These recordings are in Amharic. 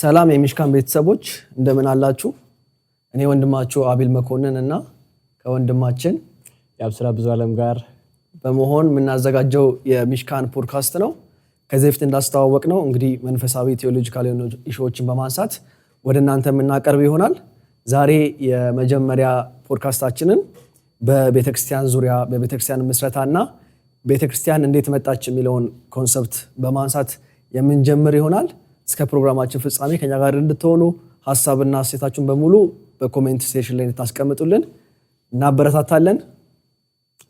ሰላም የሚሽካን ቤተሰቦች፣ እንደምን አላችሁ? እኔ ወንድማችሁ አቤል መኮንን እና ከወንድማችን የአብስራ ብዙ ዓለም ጋር በመሆን የምናዘጋጀው የሚሽካን ፖድካስት ነው። ከዚህ በፊት እንዳስተዋወቅነው እንግዲህ መንፈሳዊ theological የሆኑ issue ዎችን በማንሳት ወደ እናንተ የምናቀርብ ይሆናል። ዛሬ የመጀመሪያ ፖድካስታችንን በቤተክርስቲያን ዙሪያ፣ በቤተክርስቲያን ምስረታና ቤተክርስቲያን እንዴት መጣች የሚለውን concept በማንሳት የምንጀምር ይሆናል። እስከ ፕሮግራማችን ፍጻሜ ከኛ ጋር እንድትሆኑ፣ ሀሳብና አስተያየታችሁን በሙሉ በ comment section ላይ እንድታስቀምጡልን እናበረታታለን።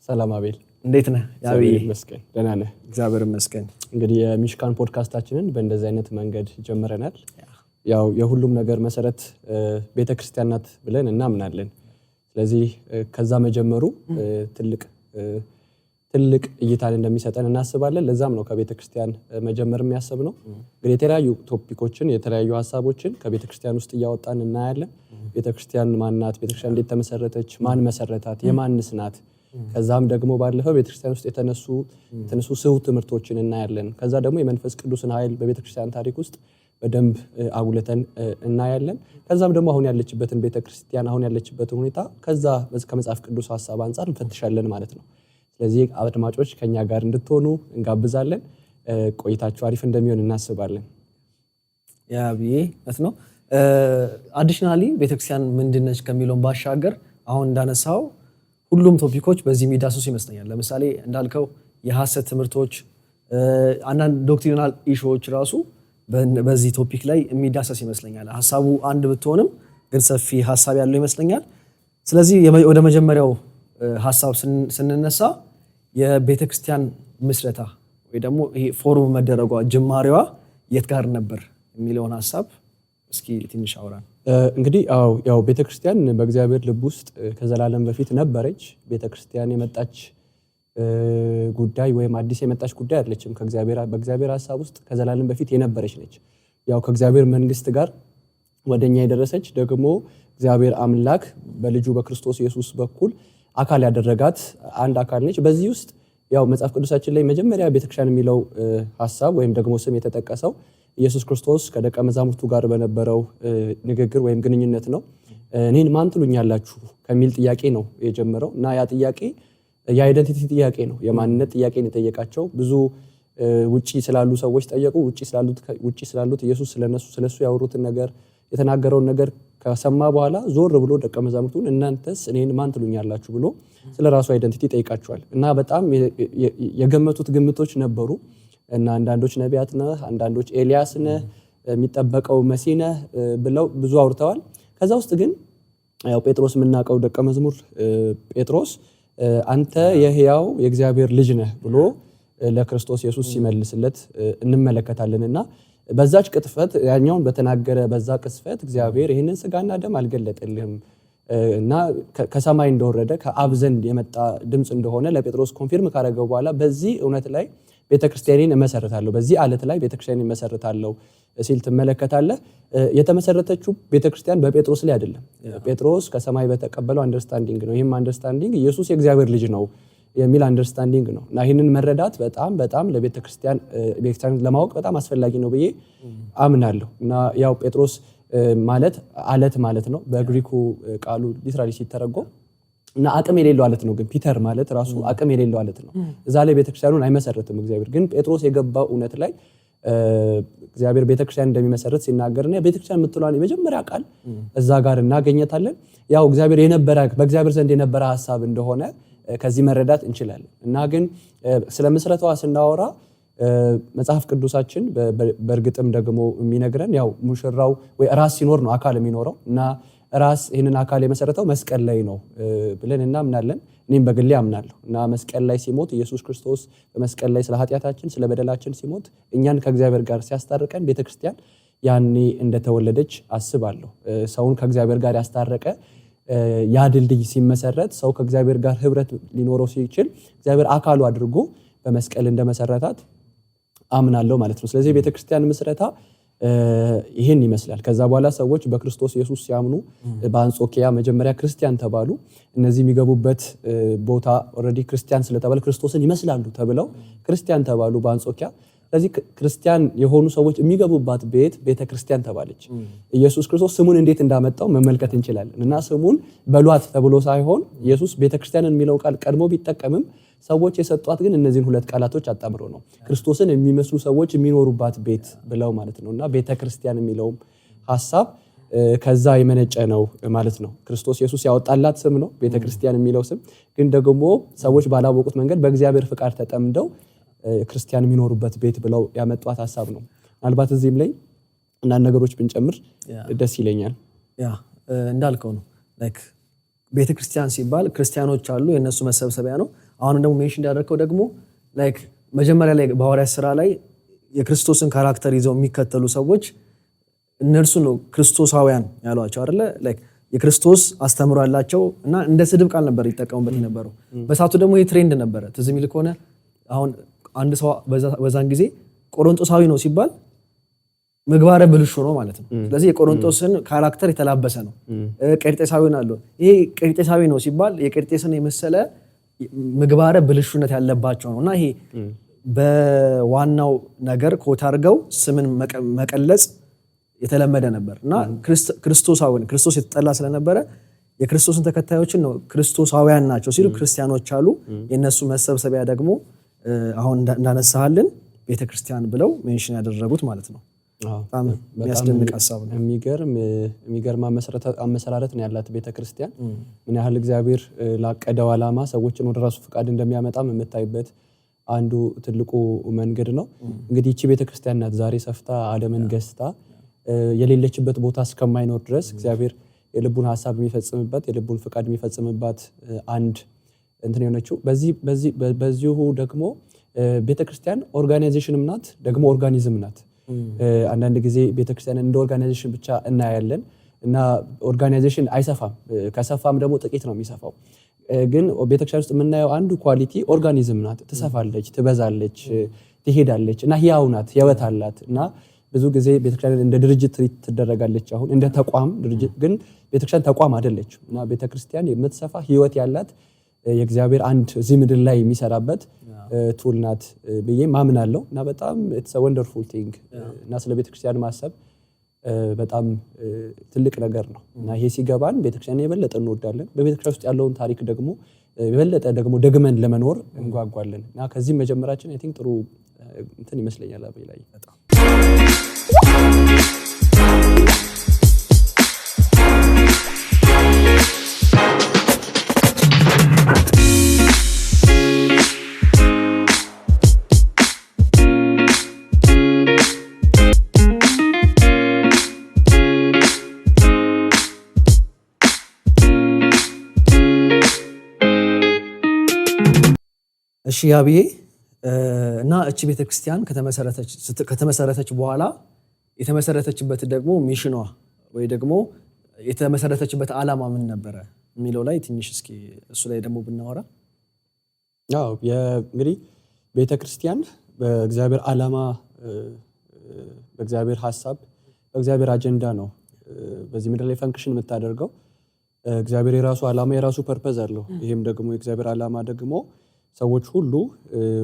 ሰላም አቤል። እንዴት ነህ? እግዚአብሔር ይመስገን፣ ደህና ነህ? እግዚአብሔር ይመስገን። እንግዲህ የሚሽካን ፖድካስታችንን በእንደዚህ አይነት መንገድ ጀምረናል። ያው የሁሉም ነገር መሰረት ቤተክርስቲያን ናት ብለን እናምናለን። ስለዚህ ከዛ መጀመሩ ትልቅ ትልቅ እይታን እንደሚሰጠን እናስባለን። ለዛም ነው ከቤተ ክርስቲያን መጀመር የሚያሰብነው። እንግዲህ የተለያዩ topic ኦችን፣ የተለያዩ ሀሳቦችን ከቤተ ክርስቲያን ውስጥ እያወጣን እናያለን። ቤተ ክርስቲያን ማናት? ቤተ ክርስቲያን እንዴት ተመሰረተች? ማን መሰረታት? የማንስ ናት? ከዛም ደግሞ ባለፈ ቤተክርስቲያን ውስጥ የተነሱ ስሁት ትምህርቶችን እናያለን። ከዛ ደግሞ የመንፈስ ቅዱስን ኃይል በቤተክርስቲያን ታሪክ ውስጥ በደንብ አጉልተን እናያለን። ከዛም ደግሞ አሁን ያለችበትን ቤተክርስቲያን፣ አሁን ያለችበትን ሁኔታ ከዛ ከመጽሐፍ ቅዱስ ሀሳብ አንጻር እንፈትሻለን ማለት ነው። ስለዚህ አድማጮች ከኛ ጋር እንድትሆኑ እንጋብዛለን። ቆይታችሁ አሪፍ እንደሚሆን እናስባለን። Yeah ብዬ እውነት ነው። Additionally ቤተክርስቲያን ምንድነች ከሚለውን ባሻገር አሁን እንዳነሳው ሁሉም topic ኦች በዚህ የሚዳሰሱ ይመስለኛል። ለምሳሌ እንዳልከው የሐሰት ትምህርቶች፣ አንዳንድ doctrinal issue ዎች ራሱ በዚህ topic ላይ የሚዳሰስ ይመስለኛል። ሀሳቡ አንድ ብትሆንም ግን ሰፊ ሀሳብ ያለው ይመስለኛል። ስለዚህ ወደ መጀመሪያው ሀሳብ ስንነሳ የቤተክርስቲያን ምስረታ ወይ ደግሞ ይሄ form መደረጓ፣ ጅማሬዋ የት ጋር ነበር የሚለውን ሀሳብ እስኪ ትንሽ አውራን። እንግዲህ አዎ፣ ያው ቤተክርስቲያን በእግዚአብሔር ልብ ውስጥ ከዘላለም በፊት ነበረች። ቤተክርስቲያን የመጣች ጉዳይ ወይም አዲስ የመጣች ጉዳይ አይደለችም። በእግዚአብሔር ሀሳብ ውስጥ ከዘላለም በፊት የነበረች ነች። ያው ከእግዚአብሔር መንግስት ጋር ወደኛ የደረሰች፣ ደግሞ እግዚአብሔር አምላክ በልጁ በክርስቶስ ኢየሱስ በኩል አካል ያደረጋት አንድ አካል ነች። በዚህ ውስጥ ያው መጽሐፍ ቅዱሳችን ላይ መጀመሪያ ቤተክርስቲያን የሚለው ሀሳብ ወይም ደግሞ ስም የተጠቀሰው ኢየሱስ ክርስቶስ ከደቀ መዛሙርቱ ጋር በነበረው ንግግር ወይም ግንኙነት ነው። "እኔን ማን ትሉኛላችሁ?" ከሚል ጥያቄ ነው የጀመረው እና ያ ጥያቄ የ identity ጥያቄ ነው። የማንነት ጥያቄ ነው የጠየቃቸው። ብዙ ውጪ ስላሉ ሰዎች ጠየቁ። ውጪ ስላሉት ኢየሱስ ስለነሱ ስለሱ ያወሩትን ነገር፣ የተናገረውን ነገር ከሰማ በኋላ ዞር ብሎ ደቀ መዛሙርቱን "እናንተስ እኔን ማን ትሉኛላችሁ?" ብሎ ስለ ራሱ identity ጠይቃቸዋል። እና በጣም የገመቱት ግምቶች ነበሩ እና አንዳንዶች ነቢያት ነህ፣ አንዳንዶች ኤልያስ ነህ፣ የሚጠበቀው መሲህ ነህ ብለው ብዙ አውርተዋል። ከዛ ውስጥ ግን ያው ጴጥሮስ፣ የምናውቀው ደቀ መዝሙር ጴጥሮስ "አንተ የሕያው የእግዚአብሔር ልጅ ነህ" ብሎ ለክርስቶስ ኢየሱስ ሲመልስለት እንመለከታለን። እና በዛች ቅጥፈት፣ ያኛውን በተናገረ በዛ ቅጽበት እግዚአብሔር ይህንን ስጋና ደም አልገለጠልህም እና ከሰማይ እንደወረደ፣ ከአብ ዘንድ የመጣ ድምፅ እንደሆነ ለጴጥሮስ confirm ካደረገው በኋላ "በዚህ እውነት ላይ ቤተክርስቲያኔን እመሰርታለሁ፣ በዚህ አለት ላይ ቤተክርስቲያኔን እመሰርታለሁ" ሲል ትመለከታለህ። የተመሰረተችው ቤተክርስቲያን በጴጥሮስ ላይ አይደለም። ጴጥሮስ ከሰማይ በተቀበለው understanding ነው። ይህም understanding ኢየሱስ የእግዚአብሔር ልጅ ነው የሚል understanding ነው። እና ይህንን መረዳት በጣም በጣም ለቤተክርስቲያን፣ ቤተክርስቲያን ለማወቅ በጣም አስፈላጊ ነው ብዬ አምናለሁ። እና ያው ጴጥሮስ ማለት አለት ማለት ነው በግሪኩ ቃሉ literally ሲተረጎም እና አቅም የሌለው አለት ነው። ግን ፒተር ማለት ራሱ አቅም የሌለው አለት ነው። እዛ ላይ ቤተክርስቲያኑን አይመሰርትም እግዚአብሔር። ግን ጴጥሮስ የገባው እውነት ላይ እግዚአብሔር ቤተክርስቲያን እንደሚመሰርት ሲናገር እና ቤተክርስቲያን የምትለዋን የመጀመሪያ ቃል እዛ ጋር እናገኘታለን። ያው እግዚአብሔር የነበረ በእግዚአብሔር ዘንድ የነበረ ሀሳብ እንደሆነ ከዚህ መረዳት እንችላለን። እና ግን ስለ ምስረታዋ ስናወራ መጽሐፍ ቅዱሳችን በእርግጥም ደግሞ የሚነግረን ያው ሙሽራው ወይ ራስ ሲኖር ነው አካል የሚኖረው እና ራስ ይህንን አካል የመሰረተው መስቀል ላይ ነው ብለን እናምናለን። እኔም በግሌ አምናለሁ። እና መስቀል ላይ ሲሞት፣ ኢየሱስ ክርስቶስ በመስቀል ላይ ስለ ኃጢአታችን፣ ስለ በደላችን ሲሞት፣ እኛን ከእግዚአብሔር ጋር ሲያስታርቀን ቤተክርስቲያን ያኔ እንደተወለደች አስባለሁ። ሰውን ከእግዚአብሔር ጋር ያስታረቀ ያ ድልድይ ሲመሰረት፣ ሰው ከእግዚአብሔር ጋር ህብረት ሊኖረው ሲችል እግዚአብሔር አካሉ አድርጎ በመስቀል እንደመሰረታት አምናለሁ ማለት ነው። ስለዚህ የቤተክርስቲያን ምስረታ ይህን ይመስላል። ከዛ በኋላ ሰዎች በክርስቶስ ኢየሱስ ሲያምኑ በአንጾኪያ መጀመሪያ ክርስቲያን ተባሉ። እነዚህ የሚገቡበት ቦታ already ክርስቲያን ስለተባለ፣ ክርስቶስን ይመስላሉ ተብለው ክርስቲያን ተባሉ በአንጾኪያ። ስለዚህ ክርስቲያን የሆኑ ሰዎች የሚገቡባት ቤት ቤተክርስቲያን ተባለች። ኢየሱስ ክርስቶስ ስሙን እንዴት እንዳመጣው መመልከት እንችላለን። እና ስሙን በሏት ተብሎ ሳይሆን ኢየሱስ ቤተክርስቲያንን የሚለው ቃል ቀድሞ ቢጠቀምም ሰዎች የሰጧት ግን እነዚህን ሁለት ቃላቶች አጣምሮ ነው። ክርስቶስን የሚመስሉ ሰዎች የሚኖሩባት ቤት ብለው ማለት ነው። እና ቤተክርስቲያን የሚለውም ሀሳብ ከዛ የመነጨ ነው ማለት ነው። ክርስቶስ ኢየሱስ ያወጣላት ስም ነው ቤተክርስቲያን የሚለው ስም፣ ግን ደግሞ ሰዎች ባላወቁት መንገድ በእግዚአብሔር ፍቃድ ተጠምደው ክርስቲያን የሚኖሩበት ቤት ብለው ያመጧት ሀሳብ ነው። ምናልባት እዚህም ላይ አንዳንድ ነገሮች ብንጨምር ደስ ይለኛል። Yeah፣ እንዳልከው ነው። Like ቤተክርስቲያን ሲባል ክርስቲያኖች አሉ፣ የእነሱ መሰብሰቢያ ነው። አሁንም ደግሞ mention እንዳደረግከው ደግሞ like መጀመሪያ ላይ በሐዋርያት ስራ ላይ የክርስቶስን character ይዘው የሚከተሉ ሰዎች እነርሱ ነው ክርስቶሳውያን ያሏቸው አይደለ? Like የክርስቶስ አስተምሮ ያላቸው እና እንደ ስድብ ቃል ነበር ይጠቀሙበት የነበረው። በሰዓቱ ደግሞ ይህ trend ነበረ። ትዝ የሚል ከሆነ አሁን አንድ ሰው በዛን ጊዜ ቆሮንጦሳዊ ነው ሲባል ምግባረ ብልሹ ነው ማለት ነው። ስለዚህ የቆሮንጦስን character የተላበሰ ነው። ቄርጤሳዊ ነው አሉ። ይሄ ቄርጤሳዊ ነው ሲባል የቄርጤስን የመሰለ ምግባረ ብልሹነት ያለባቸው ነው። እና ይሄ በዋናው ነገር quote አድርገው ስምን መቀለጽ የተለመደ ነበር። እና ክርስቶሳዊ፣ ክርስቶስ የተጠላ ስለነበረ የክርስቶስን ተከታዮችን ነው ክርስቶሳውያን ናቸው ሲሉ ክርስቲያኖች አሉ። የእነሱ መሰብሰቢያ ደግሞ አሁን እንዳነሳሃልን ቤተክርስቲያን ብለው mention ያደረጉት ማለት ነው። በጣም የሚያስደንቅ ሀሳብ ነው። የሚገርም አመሰራረት ነው ያላት ቤተክርስቲያን። ምን ያህል እግዚአብሔር ላቀደው ዓላማ ሰዎችን ወደ ራሱ ፍቃድ እንደሚያመጣም የምታይበት አንዱ ትልቁ መንገድ ነው። እንግዲህ ይቺ ቤተክርስቲያን ናት ዛሬ ሰፍታ ዓለምን ገዝታ የሌለችበት ቦታ እስከማይኖር ድረስ እግዚአብሔር የልቡን ሀሳብ የሚፈጽምበት፣ የልቡን ፍቃድ የሚፈጽምባት አንድ እንትን የሆነችው። በዚህ በዚሁ ደግሞ ቤተክርስቲያን organization ም ናት፣ ደግሞ organism ናት። አንዳንድ ጊዜ ቤተክርስቲያንን እንደ organization ብቻ እናያለን እና organization አይሰፋም፣ ከሰፋም ደግሞ ጥቂት ነው የሚሰፋው። ግን ቤተክርስቲያን ውስጥ የምናየው አንዱ quality organism ናት። ትሰፋለች፣ ትበዛለች፣ ትሄዳለች እና ህያው ናት፣ ህይወት አላት። እና ብዙ ጊዜ ቤተክርስቲያን እንደ ድርጅት treat ትደረጋለች፣ አሁን እንደ ተቋም ድርጅት፣ ግን ቤተክርስቲያን ተቋም አይደለችም። እና ቤተክርስቲያን የምትሰፋ፣ ህይወት ያላት፣ የእግዚአብሔር አንድ እዚህ ምድር ላይ የሚሰራበት tool ናት ብዬ ማምናለሁ። እና በጣም it's a wonderful thing እና ስለ ቤተክርስቲያን ማሰብ በጣም ትልቅ ነገር ነው። እና ይሄ ሲገባን ቤተክርስቲያን የበለጠ እንወዳለን። በቤተክርስቲያን ውስጥ ያለውን ታሪክ ደግሞ የበለጠ ደግሞ ደግመን ለመኖር እንጓጓለን። እና ከዚህም መጀመራችን I think ጥሩ እንትን ይመስለኛል አቤ ላይ። በጣም። እሺ አብዬ፣ እና እቺ ቤተክርስቲያን ከተመሰረተች በኋላ የተመሰረተችበት ደግሞ mission ኗ ወይ ደግሞ የተመሰረተችበት ዓላማ ምን ነበረ የሚለው ላይ ትንሽ እስኪ እሱ ላይ ደግሞ ብናወራ። አዎ፣ እንግዲህ ቤተክርስቲያን በእግዚአብሔር ዓላማ፣ በእግዚአብሔር ሀሳብ፣ በእግዚአብሔር አጀንዳ ነው በዚህ ምድር ላይ function የምታደርገው። እግዚአብሔር የራሱ ዓላማ፣ የራሱ purpose አለው። ይሄም ደግሞ የእግዚአብሔር ዓላማ ደግሞ ሰዎች ሁሉ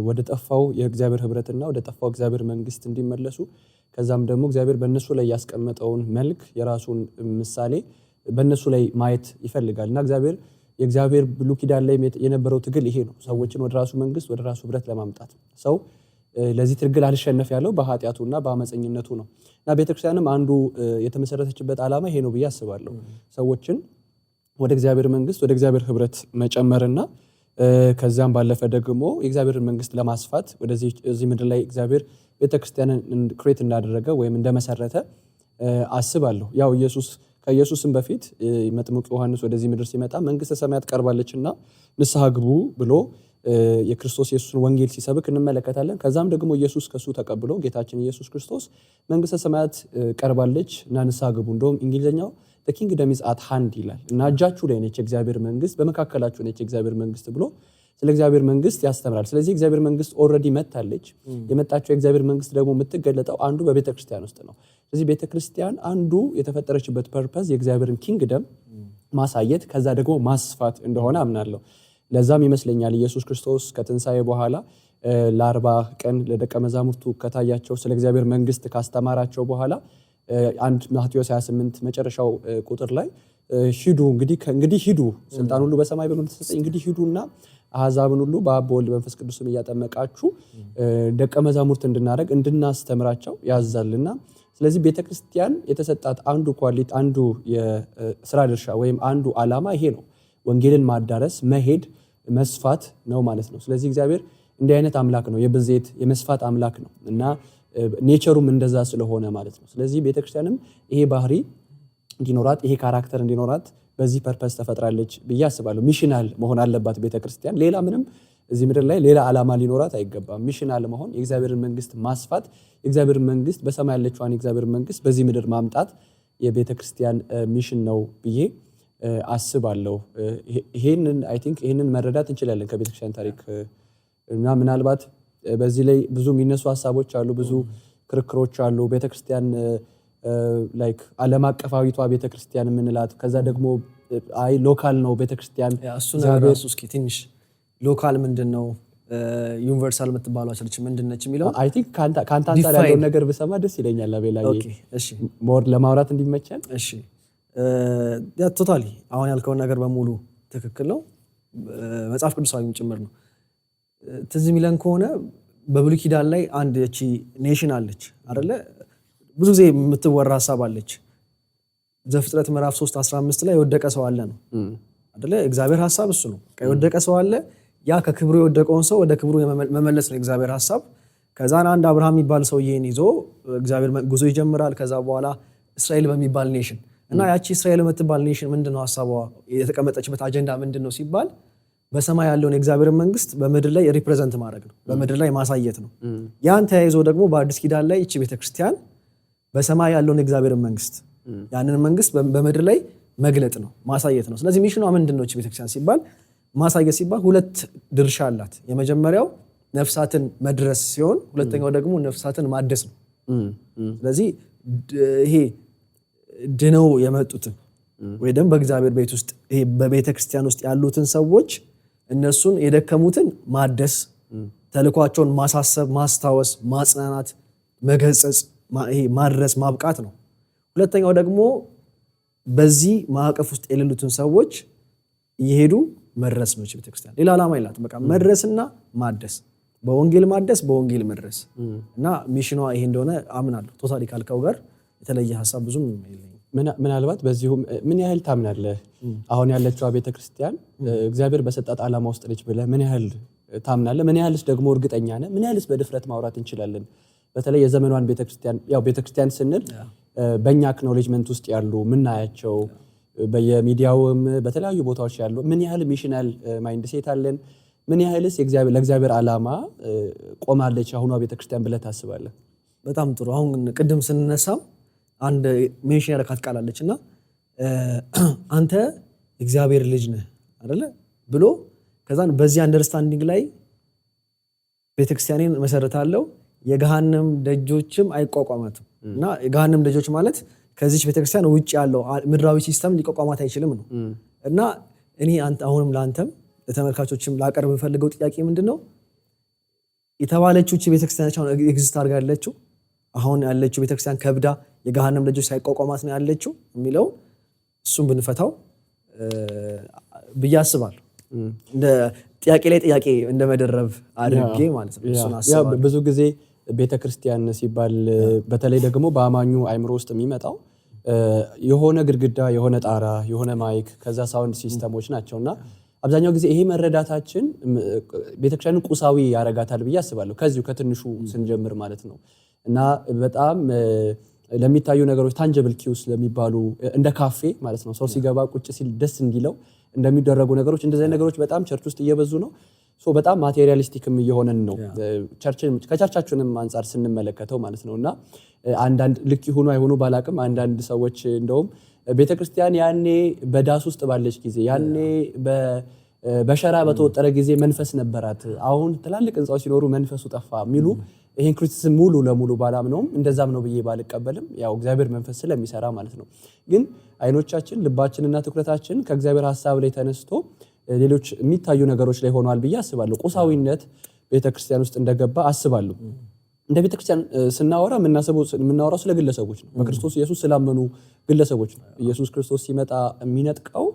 ወደ ጠፋው የእግዚአብሔር ህብረትና ወደ ጠፋው እግዚአብሔር መንግስት እንዲመለሱ፣ ከዛም ደግሞ እግዚአብሔር በእነሱ ላይ ያስቀመጠውን መልክ፣ የራሱን ምሳሌ በእነሱ ላይ ማየት ይፈልጋል። እና የእግዚአብሔር ብሉይ ኪዳን ላይ የነበረው ትግል ይሄ ነው። ሰዎችን ወደ ራሱ መንግስት፣ ወደ ራሱ ህብረት ለማምጣት። ሰው ለዚህ ትግል አልሸነፍ ያለው በኃጢአቱና በአመፀኝነቱ ነው። እና ቤተክርስቲያንም አንዱ የተመሰረተችበት ዓላማ ይሄ ነው ብዬ አስባለሁ። ሰዎችን ወደ እግዚአብሔር መንግስት፣ ወደ እግዚአብሔር ህብረት መጨመርና ከዚያም ባለፈ ደግሞ የእግዚአብሔርን መንግስት ለማስፋት ወደዚህ እዚህ ምድር ላይ እግዚአብሔር ቤተክርስቲያንን create እንዳደረገ ወይም እንደመሰረተ አስባለሁ። ያው ኢየሱስ ከኢየሱስም በፊት መጥምቁ ዮሐንስ ወደዚህ ምድር ሲመጣ መንግስተ ሰማያት ቀርባለችና ንስሐ ግቡ ብሎ የክርስቶስ ኢየሱስን ወንጌል ሲሰብክ እንመለከታለን። ከዛም ደግሞ ኢየሱስ ከሱ ተቀብሎ ጌታችን ኢየሱስ ክርስቶስ መንግስተ ሰማያት ቀርባለች እና ንስሐ ግቡ፣ እንደውም እንግሊዝኛው "the kingdom is at hand" ይላል እና እጃችሁ ላይ ነች የእግዚአብሔር መንግስት፣ በመካከላችሁ ነች የእግዚአብሔር መንግስት ብሎ ስለ እግዚአብሔር መንግስት ያስተምራል። ስለዚህ እግዚአብሔር መንግስት already መጥታለች። የመጣችው የእግዚአብሔር መንግስት ደግሞ የምትገለጠው አንዱ በቤተክርስቲያን ውስጥ ነው። ስለዚህ ቤተክርስቲያን አንዱ የተፈጠረችበት purpose የእግዚአብሔርን kingdom ማሳየት ከዛ ደግሞ ማስፋት እንደሆነ አምናለሁ። ለዛም ይመስለኛል ኢየሱስ ክርስቶስ ከትንሣኤ በኋላ ለ40 ቀን ለደቀ መዛሙርቱ ከታያቸው፣ ስለ እግዚአብሔር መንግስት ካስተማራቸው በኋላ አንድ ማቴዎስ 28 መጨረሻው ቁጥር ላይ ሂዱ፣ እንግዲህ ከእንግዲህ ሂዱ፣ ስልጣን ሁሉ በሰማይ በምድር ተሰጠኝ፣ እንግዲህ ሂዱና አሕዛብን ሁሉ በአብ፣ በወልድ፣ በመንፈስ ቅዱስም እያጠመቃችሁ ደቀ መዛሙርት እንድናደርግ እንድናስተምራቸው ያዛልና ስለዚህ ቤተክርስቲያን የተሰጣት አንዱ quality፣ አንዱ የስራ ድርሻ ወይም አንዱ ዓላማ ይሄ ነው። ወንጌልን ማዳረስ፣ መሄድ፣ መስፋት ነው ማለት ነው። ስለዚህ እግዚአብሔር እንዲህ አይነት አምላክ ነው፣ የብዜት የመስፋት አምላክ ነው እና nature ኡም እንደዛ ስለሆነ ማለት ነው። ስለዚህ ቤተክርስቲያንም ይሄ ባህሪ እንዲኖራት፣ ይሄ character እንዲኖራት በዚህ purpose ተፈጥራለች ብዬ አስባለሁ። Missional መሆን አለባት ቤተክርስቲያን። ሌላ ምንም እዚህ ምድር ላይ ሌላ ዓላማ ሊኖራት አይገባም። Missional መሆን፣ የእግዚአብሔርን መንግስት ማስፋት፣ የእግዚአብሔርን መንግስት፣ በሰማይ ያለችዋን የእግዚአብሔርን መንግስት በዚህ ምድር ማምጣት የቤተክርስቲያን mission ነው ብዬ አስባለሁ። ይሄንን I think ይሄንን መረዳት እንችላለን ከቤተክርስቲያን ታሪክ። እና ምናልባት በዚህ ላይ ብዙ የሚነሱ ሀሳቦች አሉ፣ ብዙ ክርክሮች አሉ። ቤተክርስቲያን like ዓለም አቀፋዊቷ ቤተክርስቲያን የምንላት፣ ከዛ ደግሞ አይ local ነው ቤተክርስቲያን። እሱ ነገር ራሱ እስኪ ትንሽ local ምንድን ነው፣ universal የምትባለው church ምንድን ነች የሚለው I think ከአንተ አንጻር ያለውን ነገር ብሰማ ደስ ይለኛል። አቤላ፣ more ለማውራት እንዲመቸን። እሺ፣ totally አሁን ያልከውን ነገር በሙሉ ትክክል ነው። መጽሐፍ ቅዱሳዊም ጭምር ነው። ትዝ የሚለን ከሆነ በብሉይ ኪዳን ላይ አንድ እቺ nation አለች አይደለ? ብዙ ጊዜ የምትወራ ሀሳብ አለች። ዘፍጥረት ምዕራፍ 3 15 ላይ የወደቀ ሰው አለ ነው አይደለ? እግዚአብሔር ሀሳብ እሱ ነው። የወደቀ ሰው አለ። ያ ከክብሩ የወደቀውን ሰው ወደ ክብሩ መመለስ ነው የእግዚአብሔር ሀሳብ። ከዛን አንድ አብርሃም የሚባል ሰውዬን ይዞ እግዚአብሔር ጉዞ ይጀምራል። ከዛ በኋላ እስራኤል በሚባል nation እና ያቺ እስራኤል የምትባል nation ምንድን ነው ሀሳቧ፣ የተቀመጠችበት አጀንዳ ምንድን ነው ሲባል በሰማይ ያለውን የእግዚአብሔርን መንግስት በምድር ላይ represent ማድረግ ነው፣ በምድር ላይ ማሳየት ነው። ያን ተያይዞ ደግሞ በአዲስ ኪዳን ላይ ይቺ ቤተክርስቲያን በሰማይ ያለውን የእግዚአብሔርን መንግስት፣ ያንን መንግስት በምድር ላይ መግለጥ ነው፣ ማሳየት ነው። ስለዚህ mission ኗ ምንድን ነው ይቺ ቤተክርስቲያን ሲባል፣ ማሳየት ሲባል ሁለት ድርሻ አላት። የመጀመሪያው ነፍሳትን መድረስ ሲሆን ሁለተኛው ደግሞ ነፍሳትን ማደስ ነው። ስለዚህ ይሄ ድነው የመጡትን ወይ ደግሞ በእግዚአብሔር ቤት ውስጥ፣ ይሄ በቤተ ክርስቲያን ውስጥ ያሉትን ሰዎች እነሱን የደከሙትን ማደስ፣ ተልኳቸውን ማሳሰብ፣ ማስታወስ፣ ማጽናናት፣ መገሰጽ፣ ይሄ ማድረስ፣ ማብቃት ነው። ሁለተኛው ደግሞ በዚህ ማዕቀፍ ውስጥ የሌሉትን ሰዎች እየሄዱ መድረስ ነው። ቤተክርስቲያን ሌላ ዓላማ የላትም። በቃ መድረስና ማደስ፣ በወንጌል ማደስ፣ በወንጌል መድረስ እና mission ኗ ይሄ እንደሆነ አምናለሁ። Totally ካልከው ጋር የተለየ ሀሳብ ብዙም የለኝም። ምናልባት በዚሁም ምን ያህል ታምናለህ? አሁን ያለችዋ ቤተክርስቲያን እግዚአብሔር በሰጣት ዓላማ ውስጥ ነች ብለህ ምን ያህል ታምናለህ? ምን ያህልስ ደግሞ እርግጠኛ ነህ? ምን ያህልስ በድፍረት ማውራት እንችላለን? በተለይ የዘመኗን ቤተክርስቲያን፣ ያው ቤተክርስቲያን ስንል በእኛ acknowledgement ውስጥ ያሉ ምናያቸው በየሚዲያውም በተለያዩ ቦታዎች ያሉ ምን ያህል missional mindset አለን? ምን ያህልስ ለእግዚአብሔር ዓላማ ቆማለች አሁኗ ቤተክርስቲያን ብለህ ታስባለህ? በጣም ጥሩ። አሁን ቅድም ስንነሳም አንድ mention ያደረካት ቃል አለች እና አንተ እግዚአብሔር ልጅ ነህ አይደለ ብሎ ከዛን በዚህ understanding ላይ ቤተክርስቲያኔን መሰረታለሁ፣ የገሃነም ደጆችም አይቋቋማትም። እና የገሃነም ደጆች ማለት ከዚች ቤተክርስቲያን ውጭ ያለው ምድራዊ system ሊቋቋማት አይችልም ነው። እና እኔ አሁንም ለአንተም ለተመልካቾችም ላቀርብ የምፈልገው ጥያቄ ምንድን ነው? የተባለችው እቺ ቤተክርስቲያን አሁን exist አድርጋ ያለችው፣ አሁን ያለችው ቤተክርስቲያን ከብዳ የገሃነም ደጆች ሳይቋቋማት ነው ያለችው የሚለው እሱን ብንፈታው ብዬ አስባለሁ። እንደ ጥያቄ ላይ ጥያቄ እንደ መደረብ አድርጌ ማለት ነው። እሱን አስባለሁ። ብዙ ጊዜ ቤተክርስቲያን ሲባል በተለይ ደግሞ በአማኙ አይምሮ ውስጥ የሚመጣው የሆነ ግድግዳ፣ የሆነ ጣራ፣ የሆነ mic፣ ከዛ sound system ኦች ናቸው። እና አብዛኛው ጊዜ ይሄ መረዳታችን ቤተክርስቲያንን ቁሳዊ ያረጋታል ብዬ አስባለሁ። ከዚሁ ከትንሹ ስንጀምር ማለት ነው። እና በጣም ለሚታዩ ነገሮች፣ tangible cues ለሚባሉ፣ እንደ ካፌ ማለት ነው፣ ሰው ሲገባ ቁጭ ሲል ደስ እንዲለው እንደሚደረጉ ነገሮች፣ እንደዚህ አይነት ነገሮች በጣም church ውስጥ እየበዙ ነው። So በጣም materialistic ም እየሆነን ነው ከ church ኣችንም አንጻር ስንመለከተው ማለት ነው። እና አንዳንድ ልክ ይሁኑ አይሁኑ ባላቅም አንዳንድ ሰዎች እንደውም ቤተክርስቲያን ያኔ በዳስ ውስጥ ባለች ጊዜ፣ ያኔ በሸራ በተወጠረ ጊዜ መንፈስ ነበራት፣ አሁን ትላልቅ ህንፃዎች ሲኖሩ መንፈሱ ጠፋ የሚሉ፣ ይህን criticism ሙሉ ለሙሉ ባላምነውም እንደዛም ነው ብዬ ባልቀበልም፣ ያው እግዚአብሔር መንፈስ ስለሚሰራ ማለት ነው። ግን አይኖቻችን፣ ልባችንና ትኩረታችን ከእግዚአብሔር ሀሳብ ላይ ተነስቶ ሌሎች የሚታዩ ነገሮች ላይ ሆኗል ብዬ አስባለሁ። ቁሳዊነት ቤተክርስቲያን ውስጥ እንደገባ አስባለሁ። እንደ ቤተክርስቲያን ስናወራ የምናወራው ስለ ግለሰቦች ነው። በክርስቶስ ኢየሱስ ስላመኑ ግለሰቦች ነው። ኢየሱስ ክርስቶስ ሲመጣ የሚነጥቀው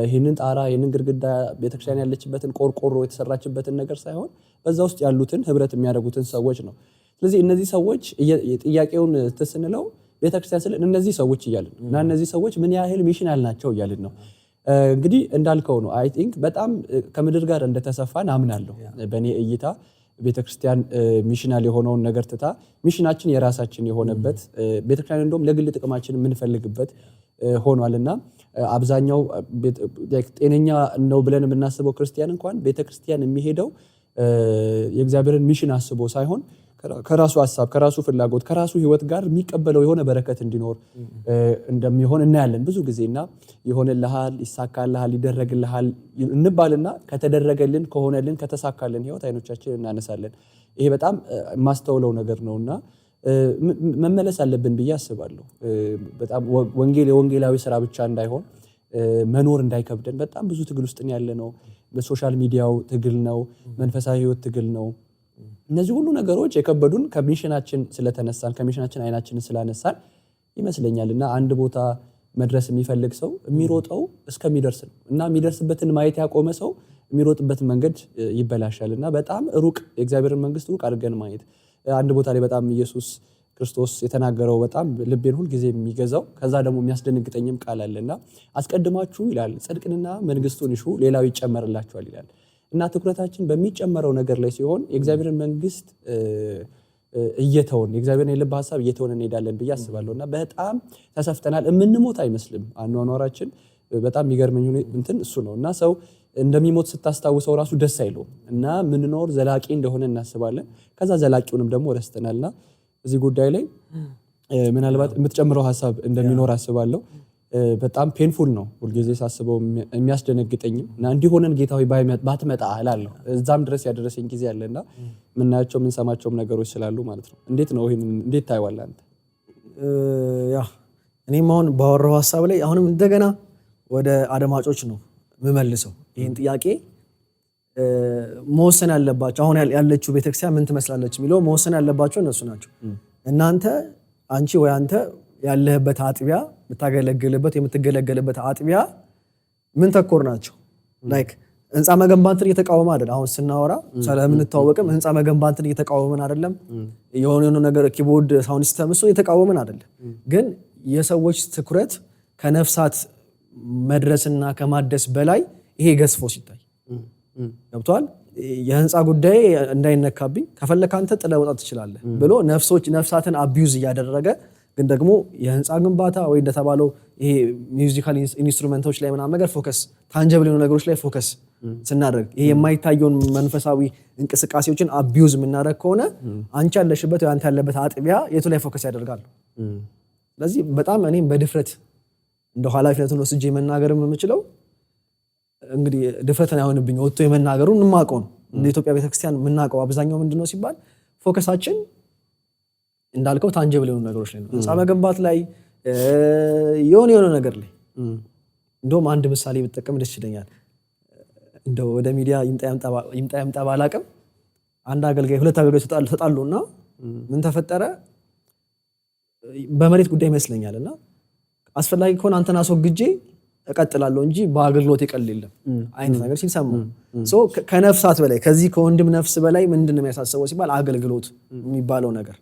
ይህንን ጣራ፣ ይህንን ግድግዳ፣ ቤተክርስቲያን ያለችበትን ቆርቆሮ የተሰራችበትን ነገር ሳይሆን በዛ ውስጥ ያሉትን ህብረት የሚያደርጉትን ሰዎች ነው። ስለዚህ እነዚህ ሰዎች ጥያቄውን ስንለው ቤተክርስቲያን ስለ እነዚህ ሰዎች እያልን ነው እና እነዚህ ሰዎች ምን ያህል missional ናቸው እያልን ነው። እንግዲህ እንዳልከው ነው። I think በጣም ከምድር ጋር እንደተሰፋን አምናለሁ። በእኔ እይታ ቤተክርስቲያን missional የሆነውን ነገር ትታ mission ኣችን የራሳችን የሆነበት፣ ቤተክርስቲያን እንደውም ለግል ጥቅማችን የምንፈልግበት ሆኗል። እና አብዛኛው ጤነኛ ነው ብለን የምናስበው ክርስቲያን እንኳን ቤተክርስቲያን የሚሄደው የእግዚአብሔርን mission አስቦ ሳይሆን ከራሱ ሀሳብ፣ ከራሱ ፍላጎት፣ ከራሱ ህይወት ጋር የሚቀበለው የሆነ በረከት እንዲኖር እንደሚሆን እናያለን ብዙ ጊዜ። እና ይሆንልሃል፣ ይሳካልሃል፣ ይደረግልሃል እንባልና ከተደረገልን፣ ከሆነልን፣ ከተሳካልን ህይወት አይኖቻችንን እናነሳለን። ይሄ በጣም የማስተውለው ነገር ነው እና መመለስ አለብን ብዬ አስባለሁ። በጣም ወንጌል የወንጌላዊ ስራ ብቻ እንዳይሆን፣ መኖር እንዳይከብደን በጣም ብዙ ትግል ውስጥ ያለ ነው። በ social media ው ትግል ነው፣ መንፈሳዊ ህይወት ትግል ነው። እነዚህ ሁሉ ነገሮች የከበዱን ከ mission ኣችን ስለተነሳን፣ ከ mission ኣችን አይናችንን ስላነሳን ይመስለኛል። እና አንድ ቦታ መድረስ የሚፈልግ ሰው የሚሮጠው እስከሚደርስ ነው እና የሚደርስበትን ማየት ያቆመ ሰው የሚሮጥበትን መንገድ ይበላሻል። እና በጣም ሩቅ የእግዚአብሔርን መንግስት ሩቅ አድርገን ማየት፣ አንድ ቦታ ላይ በጣም ኢየሱስ ክርስቶስ የተናገረው በጣም ልቤን ሁል ጊዜ የሚገዛው ከዛ ደግሞ የሚያስደነግጠኝም ቃል አለ። እና አስቀድማችሁ ይላል ጽድቅንና መንግስቱን እሹ፣ ሌላው ይጨመርላችኋል ይላል። እና ትኩረታችን በሚጨመረው ነገር ላይ ሲሆን የእግዚአብሔርን መንግስት እየተውን፣ የእግዚአብሔርን የልብ ሀሳብ እየተውን እንሄዳለን ብዬ አስባለሁ። እና በጣም ተሰፍተናል። የምንሞት አይመስልም አኗኗራችን። በጣም የሚገርመኝ እንትን እሱ ነው። እና ሰው እንደሚሞት ስታስታውሰው ራሱ ደስ አይለውም። እና ምንኖር ዘላቂ እንደሆነ እናስባለን። ከዛ ዘላቂውንም ደግሞ ረስተናልና እዚህ ጉዳይ ላይ ምናልባት የምትጨምረው ሀሳብ እንደሚኖር አስባለሁ። በጣም painful ነው፣ ሁልጊዜ ሳስበው የሚያስደነግጠኝም። እና እንዲሆነን ጌታ ሆይ ባትመጣ እላለሁ። እዛም ድረስ ያደረሰኝ ጊዜ አለና የምናያቸው የምንሰማቸውም ነገሮች ስላሉ ማለት ነው። እንዴት ነው ይሄን እንዴት ታየዋለህ አንተ? Yeah፣ እኔም አሁን ባወራው ሀሳብ ላይ አሁንም እንደገና ወደ አድማጮች ነው የምመልሰው ይህን ጥያቄ። መወሰን ያለባቸው አሁን ያለችው ቤተክርስቲያን ምን ትመስላለች የሚለው መወሰን ያለባቸው እነሱ ናቸው። እናንተ፣ አንቺ ወይ አንተ ያለህበት አጥቢያ፣ የምታገለግልበት የምትገለገልበት አጥቢያ ምን ተኮር ናቸው? Like ህንፃ መገንባትን እየተቃወመ አይደል? አሁን ስናወራ ስለምንተዋወቅም ህንፃ መገንባትን እየተቃወምን አይደለም። የሆነ የሆነ ነገር keyboard፣ sound system እሱ እየተቃወምን አይደለም። ግን የሰዎች ትኩረት ከነፍሳት መድረስና ከማደስ በላይ ይሄ ገዝፎ ሲታይ ገብቷል። የህንፃ ጉዳይ እንዳይነካብኝ ከፈለክ አንተ ጥለህ መውጣት ትችላለህ ብሎ ነፍሶች ነፍሳትን abuse እያደረገ ግን ደግሞ የህንፃ ግንባታ ወይ እንደተባለው ይሄ musical instrument ኦች ላይ ምናምን ነገር focus፣ tangible የሆኑ ነገሮች ላይ focus ስናደርግ ይሄ የማይታየውን መንፈሳዊ እንቅስቃሴዎችን abuse የምናደርግ ከሆነ አንቺ ያለሽበት ወይ አንተ ያለበት አጥቢያ የቱ ላይ focus ያደርጋሉ? ስለዚህ በጣም እኔም በድፍረት እንደ ኃላፊነቱን ወስጄ መናገርም የምችለው እንግዲህ ድፍረትን አይሆንብኝ ወጥቶ የመናገሩን የማውቀው ነው። እንደ ኢትዮጵያ ቤተክርስቲያን የምናውቀው አብዛኛው ምንድነው ሲባል focus ኣችን እንዳልከው tangible የሆኑ ነገሮች ላይ ነው። ህንፃ መገንባት ላይ፣ የሆነ የሆነ ነገር ላይ። እንደውም አንድ ምሳሌ ብጠቀም ደስ ይለኛል። እንደው ወደ ሚዲያ ይምጣ ይምጣ ባላቅም አንድ አገልጋይ ሁለት አገልጋዮች ተጣሉና ምን ተፈጠረ? በመሬት ጉዳይ ይመስለኛል። እና አስፈላጊ ከሆነ አንተን አስወግጄ እቀጥላለሁ እንጂ በአገልግሎት የቀል የለም አይነት ነገር ሲል ሰማሁ። So ከነፍሳት በላይ፣ ከዚህ ከወንድም ነፍስ በላይ ምንድን ነው የሚያሳስበው ሲባል አገልግሎት የሚባለው ነገር፣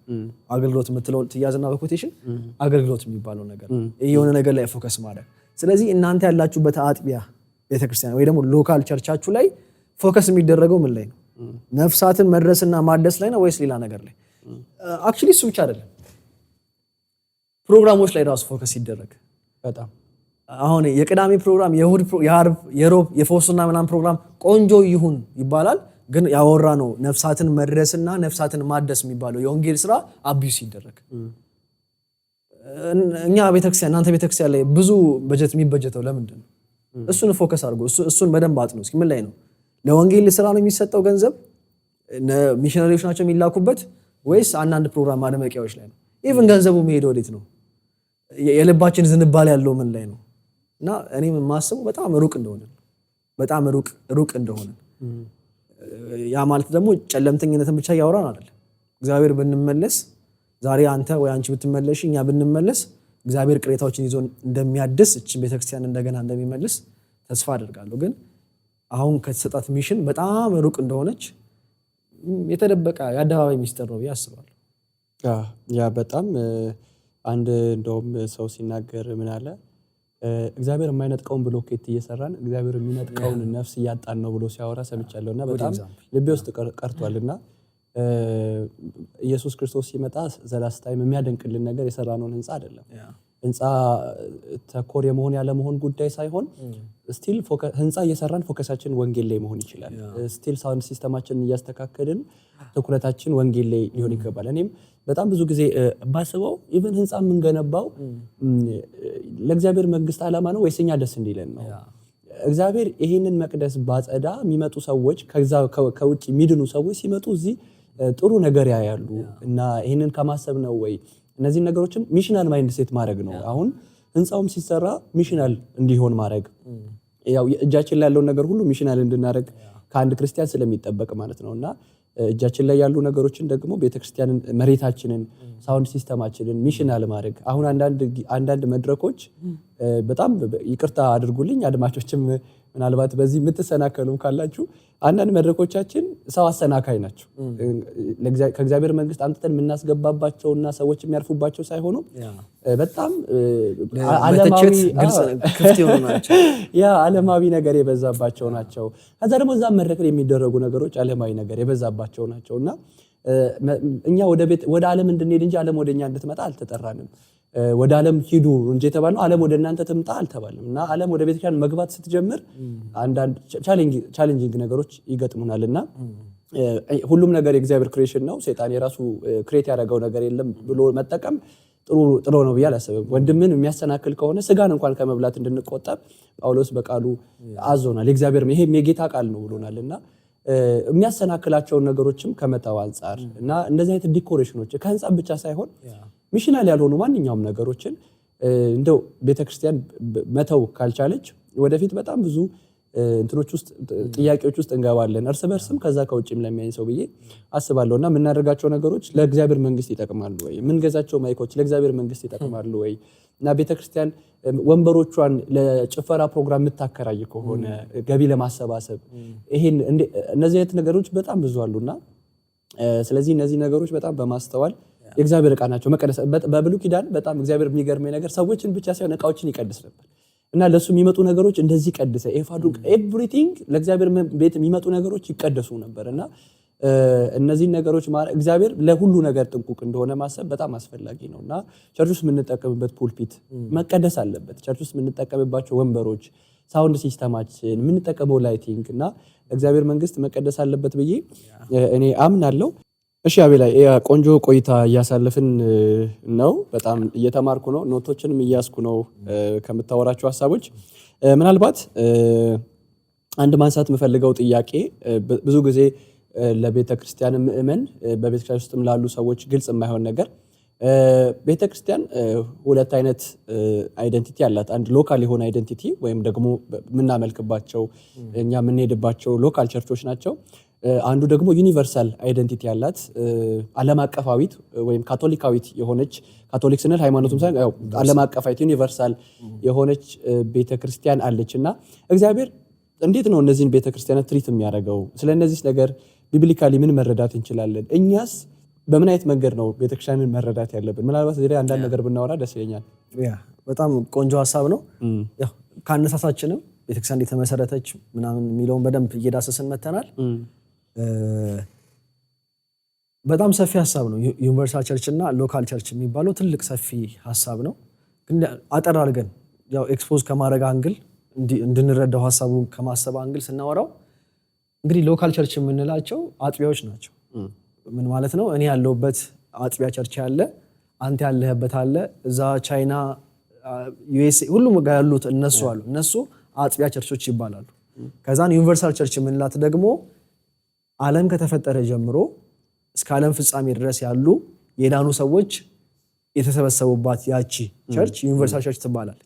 አገልግሎት የምትለው ትያዝና በ quotation አገልግሎት የሚባለው ነገር የሆነ ነገር ላይ focus ማድረግ። ስለዚህ እናንተ ያላችሁበት አጥቢያ ቤተክርስቲያን ወይ ደግሞ local church ኣችሁ ላይ focus የሚደረገው ምን ላይ ነው? ነፍሳትን መድረስና ማደስ ላይ ነው ወይስ ሌላ ነገር ላይ? Actually እሱ ብቻ አይደለም። ፕሮግራሞች ላይ ራሱ focus ሲደረግ በጣም አሁን የቅዳሜ ፕሮግራም፣ የእሁድ፣ የዓርብ፣ የሮብ የፈውስና ምናምን ፕሮግራም ቆንጆ ይሁን ይባላል። ግን ያወራ ነው ነፍሳትን መድረስና ነፍሳትን ማደስ የሚባለው የወንጌል ስራ abuse ሲደረግ እኛ ቤተክርስቲያን እናንተ ቤተክርስቲያን ላይ ብዙ በጀት የሚበጀተው ለምንድን ነው? እሱን focus አድርጎ እሱን በደንብ አጥኑ። እስኪ ምን ላይ ነው? ለወንጌል ስራ ነው የሚሰጠው ገንዘብ? ሚሽነሪዎች ናቸው የሚላኩበት ወይስ አንዳንድ ፕሮግራም ማድመቂያዎች ላይ ነው? Even ገንዘቡ የሚሄደው ወዴት ነው? የልባችን ዝንባሌ ያለው ምን ላይ ነው? እና እኔም የማስበው በጣም ሩቅ እንደሆነ፣ በጣም ሩቅ ሩቅ እንደሆነ። ያ ማለት ደግሞ ጨለምተኝነትን ብቻ እያወራን አይደለም። እግዚአብሔር ብንመለስ፣ ዛሬ አንተ ወይ አንቺ ብትመለሽ፣ እኛ ብንመለስ እግዚአብሔር ቅሬታዎችን ይዞ እንደሚያድስ፣ እችን ቤተክርስቲያን እንደገና እንደሚመልስ ተስፋ አደርጋለሁ። ግን አሁን ከተሰጣት mission በጣም ሩቅ እንደሆነች የተደበቀ የአደባባይ ሚስጥር ነው ብዬ አስባለሁ። Yeah፣ በጣም። አንድ እንደውም ሰው ሲናገር ምን አለ፣ እግዚአብሔር የማይነጥቀውን ብሎኬት እየሰራን እግዚአብሔር የሚነጥቀውን ነፍስ እያጣን ነው ብሎ ሲያወራ ሰምቻለሁ እና በጣም ልቤ ውስጥ ቀርቷል። እና ኢየሱስ ክርስቶስ ሲመጣ the last time የሚያደንቅልን ነገር የሰራነውን ህንፃ አይደለም። ህንፃ ተኮር የመሆን ያለመሆን ጉዳይ ሳይሆን still ህንፃ እየሰራን focus ኣችን ወንጌል ላይ መሆን ይችላል። Still sound system ኣችንን እያስተካከልን ትኩረታችን ወንጌል ላይ ሊሆን ይገባል። እኔም በጣም ብዙ ጊዜ ባስበው even ህንፃ የምንገነባው ለእግዚአብሔር መንግስት ዓላማ ነው ወይስ እኛ ደስ እንዲለን ነው? እግዚአብሔር ይህንን መቅደስ ባጸዳ የሚመጡ ሰዎች፣ ከዛ ከውጭ የሚድኑ ሰዎች ሲመጡ እዚህ ጥሩ ነገር ያያሉ እና ይህንን ከማሰብ ነው ወይ? እነዚህን ነገሮችም missional mindset ማድረግ ነው። አሁን ህንፃውም ሲሰራ missional እንዲሆን ማድረግ፣ ያው እጃችን ላይ ያለውን ነገር ሁሉ missional እንድናደርግ ከአንድ ክርስቲያን ስለሚጠበቅ ማለት ነው። እና እጃችን ላይ ያሉ ነገሮችን ደግሞ ቤተክርስቲያንን፣ መሬታችንን፣ sound system ኣችንን missional ማድረግ። አሁን አንዳንድ መድረኮች፣ በጣም ይቅርታ አድርጉልኝ አድማጮችም፣ ምናልባት በዚህ የምትሰናከሉም ካላችሁ፣ አንዳንድ መድረኮቻችን ሰው አሰናካይ ናቸው። ከእግዚአብሔር መንግስት አምጥተን የምናስገባባቸውና ሰዎች የሚያርፉባቸው ሳይሆኑ በጣም ዓለማዊ ክፍት የሆኑ ናቸው። Yeah፣ ዓለማዊ ነገር የበዛባቸው ናቸው። ከዛ ደግሞ እዛም መድረክ ላይ የሚደረጉ ነገሮች ዓለማዊ ነገር የበዛባቸው ናቸው። እና እኛ ወደ ዓለም እንድንሄድ እንጂ ዓለም ወደ እኛ እንድትመጣ አልተጠራንም። ወደ ዓለም ሂዱ እንጂ የተባልነው ዓለም ወደ እናንተ ትምጣ አልተባልንም። እና ዓለም ወደ ቤተክርስቲያን መግባት ስትጀምር አንዳንድ challenging ነገሮች ይገጥሙናል። እና ሁሉም ነገር የእግዚአብሔር creation ነው፣ ሴጣን የራሱ create ያደረገው ነገር የለም ብሎ መጠቀም ጥሩ ነው ብዬ አላስብም። ወንድምን የሚያሰናክል ከሆነ ስጋን እንኳን ከመብላት እንድንቆጠብ ጳውሎስ በቃሉ አዞናል። የእግዚአብሔር ይሄም የጌታ ቃል ነው ብሎናል። እና የሚያሰናክላቸውን ነገሮችም ከመተው አንጻር እና እንደዚህ አይነት decoration ኖች ከህንፃ ብቻ ሳይሆን missional ያልሆኑ ማንኛውም ነገሮችን እንደው ቤተክርስቲያን መተው ካልቻለች ወደፊት በጣም ብዙ እንትኖች ውስጥ፣ ጥያቄዎች ውስጥ እንገባለን፣ እርስ በርስም ከዛ ከውጭም ለሚያይ ሰው ብዬ አስባለሁ። እና የምናደርጋቸው ነገሮች ለእግዚአብሔር መንግስት ይጠቅማሉ ወይ? የምንገዛቸው mic ኦች ለእግዚአብሔር መንግስት ይጠቅማሉ ወይ? እና ቤተክርስቲያን ወንበሮቿን ለጭፈራ ፕሮግራም የምታከራይ ከሆነ ገቢ ለማሰባሰብ፣ ይሄን እነዚህ አይነት ነገሮች በጣም ብዙ አሉና ስለዚህ እነዚህ ነገሮች በጣም በማስተዋል፣ የእግዚአብሔር እቃ ናቸው፣ መቀደስ። በብሉይ ኪዳን በጣም እግዚአብሔር የሚገርመኝ ነገር ሰዎችን ብቻ ሳይሆን እቃዎችን ይቀድስ ነበር። እና ለእሱ የሚመጡ ነገሮች እንደዚህ ቀድሰ ኤፋዱ፣ everything ለእግዚአብሔር ቤት የሚመጡ ነገሮች ይቀደሱ ነበር። እና እነዚህን ነገሮች እግዚአብሔር ለሁሉ ነገር ጥንቁቅ እንደሆነ ማሰብ በጣም አስፈላጊ ነው። እና church ውስጥ የምንጠቀምበት pulpit መቀደስ አለበት። Church ውስጥ የምንጠቀምባቸው ወንበሮች፣ sound system ኣችን፣ የምንጠቀመው lighting እና እግዚአብሔር መንግስት መቀደስ አለበት ብዬ እኔ አምናለሁ። እሺ አቤላ፣ ቆንጆ ቆይታ እያሳለፍን ነው። በጣም እየተማርኩ ነው፣ note ኦችንም እያያዝኩ ነው ከምታወራቸው ሀሳቦች። ምናልባት አንድ ማንሳት የምፈልገው ጥያቄ፣ ብዙ ጊዜ ለቤተ ክርስቲያን ምእመን፣ በቤተ ክርስቲያን ውስጥም ላሉ ሰዎች ግልጽ የማይሆን ነገር፣ ቤተ ክርስቲያን ሁለት አይነት identity አላት። አንድ local የሆነ identity ወይም ደግሞ የምናመልክባቸው፣ እኛ የምንሄድባቸው local church ኦች ናቸው። አንዱ ደግሞ universal identity ያላት፣ ዓለም አቀፋዊት ወይም ካቶሊካዊት የሆነች፣ ካቶሊክ ስንል ሃይማኖቱም ሳይሆን ያው ዓለም አቀፋዊት universal የሆነች ቤተ ክርስቲያን አለች። እና እግዚአብሔር እንዴት ነው እነዚህን ቤተ ክርስቲያናት treat የሚያደርገው? ስለ እነዚህ ነገር biblically ምን መረዳት እንችላለን? እኛስ በምን አይነት መንገድ ነው ቤተክርስቲያንን መረዳት ያለብን? ምናልባት እዚህ ላይ አንዳንድ ነገር ብናወራ ደስ ይለኛል። Yeah፣ በጣም ቆንጆ ሀሳብ ነው። ያው ከአነሳሳችንም ቤተክርስቲያን እንዴት ተመሰረተች ምናምን የሚለውን በደንብ እየዳሰስን መተናል። በጣም ሰፊ ሀሳብ ነው። Universal church እና local church የሚባለው ትልቅ ሰፊ ሀሳብ ነው። ግን አጠር አድርገን ያው expose ከማድረግ angle፣ እንድንረዳው ሀሳቡን ከማሰብ angle ስናወራው እንግዲህ local church የምንላቸው አጥቢያዎች ናቸው። ምን ማለት ነው? እኔ ያለሁበት አጥቢያ church አለ፣ አንተ ያለህበት አለ፣ እዛ ቻይና፣ USA ሁሉም ጋር ያሉት እነሱ አሉ። እነሱ አጥቢያ ቸርቾች ይባላሉ። ከዛን universal church የምንላት ደግሞ ዓለም ከተፈጠረ ጀምሮ እስከ ዓለም ፍጻሜ ድረስ ያሉ የዳኑ ሰዎች የተሰበሰቡባት ያቺ church universal church ትባላለች።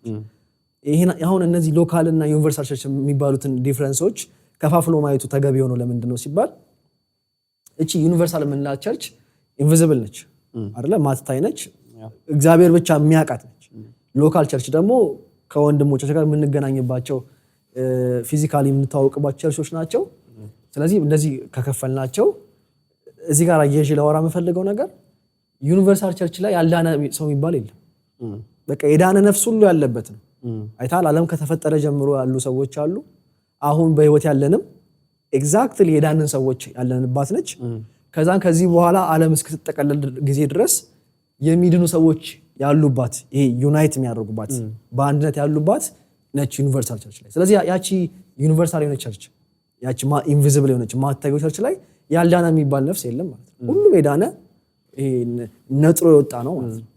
ይሄን አሁን እነዚህ local እና universal church የሚባሉትን difference ኦች ከፋፍሎ ማየቱ ተገቢ የሆነው ለምንድን ነው ሲባል እቺ universal የምንላት church invisible ነች አይደለ? ማትታይ ነች፣ እግዚአብሔር ብቻ የሚያውቃት ነች። Local church ደግሞ ከወንድሞቻችን ጋር የምንገናኝባቸው፣ physically የምንተዋወቅባቸው ቸርቾች ናቸው። ስለዚህ እንደዚህ ከከፈልናቸው እዚህ ጋር አያይዤ ላወራ የምፈልገው ነገር universal church ላይ ያልዳነ ሰው የሚባል የለም። በቃ የዳነ ነፍስ ሁሉ ያለበት ነው። አይተሃል። ዓለም ከተፈጠረ ጀምሮ ያሉ ሰዎች አሉ። አሁን በህይወት ያለንም exactly የዳንን ሰዎች ያለንባት ነች። ከዛን ከዚህ በኋላ ዓለም እስክትጠቀለል ጊዜ ድረስ የሚድኑ ሰዎች ያሉባት፣ ይሄ unite የሚያደርጉባት፣ በአንድነት ያሉባት ነች universal church ላይ። ስለዚህ ያቺ universal የሆነች church፣ ያቺ invisible የሆነች ማትታየው church ላይ ያልዳነ የሚባል ነፍስ የለም ማለት ነው። ሁሉም የዳነ፣ ይሄ ነጥሮ የወጣ ነው ማለት ነው።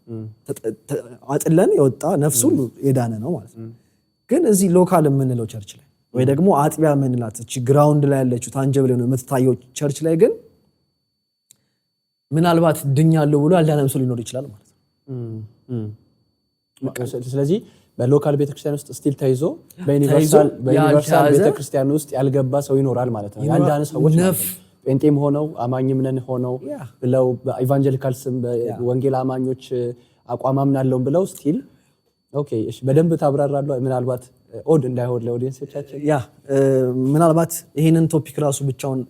አጥለን የወጣ ነፍስ ሁሉ የዳነ ነው ማለት ነው። ግን እዚህ local የምንለው church ላይ ወይ ደግሞ አጥቢያ የምንላት እቺ ground ላይ ያለችው tangible የሆነ የምትታየው church ላይ ግን ምናልባት ድኛለሁ ብሎ ያልዳነም ሰው ሊኖር ይችላል ማለት ነው። ስለዚህ በ local ቤተክርስቲያን ውስጥ still ተይዞ በ universal ቤተክርስቲያን ውስጥ ያልገባ ሰው ይኖራል ማለት ነው። ያልዳነ ሰዎች ማለት ነው። ጴንጤም ሆነው፣ አማኝም ነን ሆነው ብለው፣ በ evangelical ስም በወንጌል አማኞች አቋም አምናለሁ ብለው still። Okay፣ እሺ፣ በደንብ ታብራራለህ። ምናልባት odd እንዳይሆን ለ audience ኦቻችን። Yeah፣ ምናልባት ይህንን topic ራሱ ብቻውን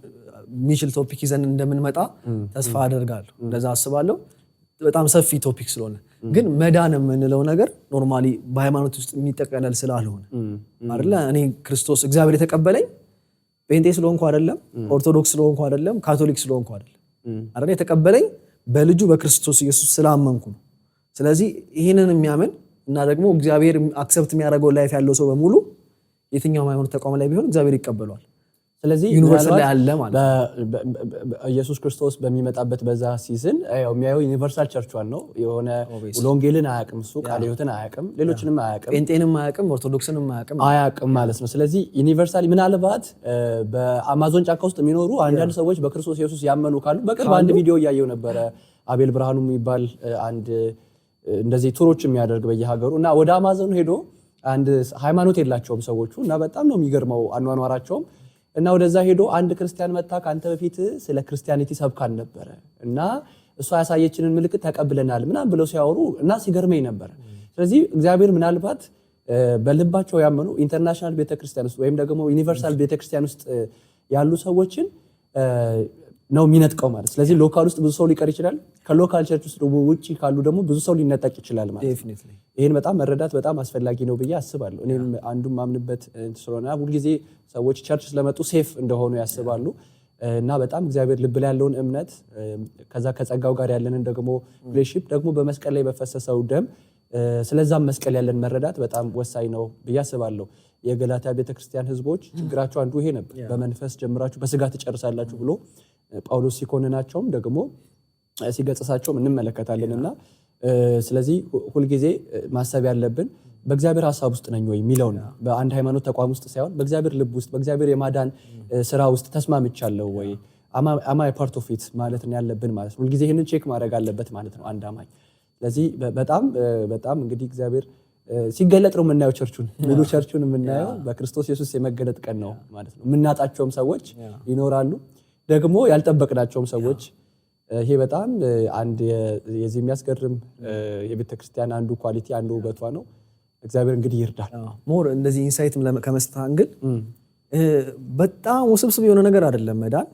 የሚችል topic ይዘን እንደምንመጣ ተስፋ አደርጋለሁ። እንደዛ አስባለሁ። በጣም ሰፊ topic ስለሆነ፣ ግን መዳን የምንለው ነገር normally በሃይማኖት ውስጥ የሚጠቀለል ስላልሆነ አይደለ? እኔ ክርስቶስ እግዚአብሔር የተቀበለኝ ጴንጤ ስለሆንኩ አይደለም፣ ኦርቶዶክስ ስለሆንኩ አይደለም፣ ካቶሊክ ስለሆንኩ አይደለም። አይደለ? የተቀበለኝ በልጁ በክርስቶስ ኢየሱስ ስላመንኩ ነው። ስለዚህ ይህንን የሚያምን እና ደግሞ እግዚአብሔር accept የሚያደርገው life ያለው ሰው በሙሉ የትኛውም ሃይማኖት ተቋም ላይ ቢሆን እግዚአብሔር ይቀበለዋል። ስለዚህ universal ላይ ምናልባት አለ ማለት ነው። ኢየሱስ ክርስቶስ በሚመጣበት በዛ season ያው የሚያየው universal church ኧን ነው። የሆነ Obviously. ወንጌልን አያውቅም፣ እሱ ቃለ ሕይወትን አያውቅም፣ ሌሎችንም አያውቅም። ጴንጤንም አያውቅም፣ ኦርቶዶክስንም አያውቅም። አያውቅም ማለት ነው። ስለዚህ universally ምናልባት በአማዞን ጫካ ውስጥ የሚኖሩ አንዳንድ ሰዎች በክርስቶስ ኢየሱስ ያመኑ ካሉ፣ በቅርብ አንድ ቪዲዮ እያየው ነበረ። አቤል ብርሃኑ የሚባል አንድ እንደዚህ tour ኦች የሚያደርግ በየሀገሩ እና ወደ አማዞን ሄዶ አንድ ሃይማኖት የላቸውም ሰዎቹ እና በጣም ነው የሚገርመው አኗኗራቸውም፣ እና ወደዛ ሄዶ አንድ ክርስቲያን መጣ፣ ከአንተ በፊት ስለ Christianity ሰብካን ነበረ እና እሷ ያሳየችንን ምልክት ተቀብለናል ምናምን ብለው ሲያወሩ እና ሲገርመኝ ነበር። ስለዚህ እግዚአብሔር ምናልባት በልባቸው ያመኑ international ቤተክርስቲያን ውስጥ ወይም ደግሞ universal ቤተክርስቲያን ውስጥ ያሉ ሰዎችን ነው የሚነጥቀው ማለት። ስለዚህ local ውስጥ ብዙ ሰው ሊቀር ይችላል። ከ local church ውስጥ ደግሞ ውጭ ካሉ ደግሞ ብዙ ሰው ሊነጠቅ ይችላል ማለት ነው። Definitely. ይህን በጣም መረዳት በጣም አስፈላጊ ነው ብዬ አስባለሁ። እኔም አንዱም ማምንበት እንትን ስለሆነ ሁልጊዜ ሰዎች church ስለመጡ safe እንደሆኑ ያስባሉ እና በጣም እግዚአብሔር ልብ ላይ ያለውን እምነት፣ ከዛ ከጸጋው ጋር ያለንን ደግሞ relationship፣ ደግሞ በመስቀል ላይ በፈሰሰው ደም ስለዛም መስቀል ያለን መረዳት በጣም ወሳኝ ነው ብዬ አስባለሁ። የገላትያ ቤተክርስቲያን ህዝቦች ችግራቸው አንዱ ይሄ ነበር። በመንፈስ ጀምራችሁ በስጋ ትጨርሳላችሁ ብሎ ጳውሎስ ሲኮንናቸውም ደግሞ ሲገስጻቸውም እንመለከታለን። እና ስለዚህ ሁልጊዜ ማሰብ ያለብን በእግዚአብሔር ሀሳብ ውስጥ ነኝ ወይ የሚለውን ነው። በአንድ ሃይማኖት ተቋም ውስጥ ሳይሆን በእግዚአብሔር ልብ ውስጥ፣ በእግዚአብሔር የማዳን ስራ ውስጥ ተስማምቻለሁ ወይ፣ am I part of it ማለት ነው ያለብን ማለት ነው። ሁልጊዜ ይህንን check ማድረግ አለበት ማለት ነው አንድ አማኝ። ስለዚህ በጣም በጣም እንግዲህ እግዚአብሔር ሲገለጥ ነው የምናየው church ኡን፣ ሙሉ church ኡን የምናየው በክርስቶስ ኢየሱስ የመገለጥ ቀን ነው ማለት ነው። የምናጣቸውም ሰዎች ይኖራሉ፣ ደግሞ ያልጠበቅናቸውም ሰዎች። ይሄ በጣም አንድ የዚህ የሚያስገርም የቤተ ክርስቲያን አንዱ quality፣ አንዱ ውበቷ ነው። እግዚአብሔር እንግዲህ ይርዳል። More እንደዚህ insight ከመስጠት angle በጣም ውስብስብ የሆነ ነገር አይደለም መዳን፣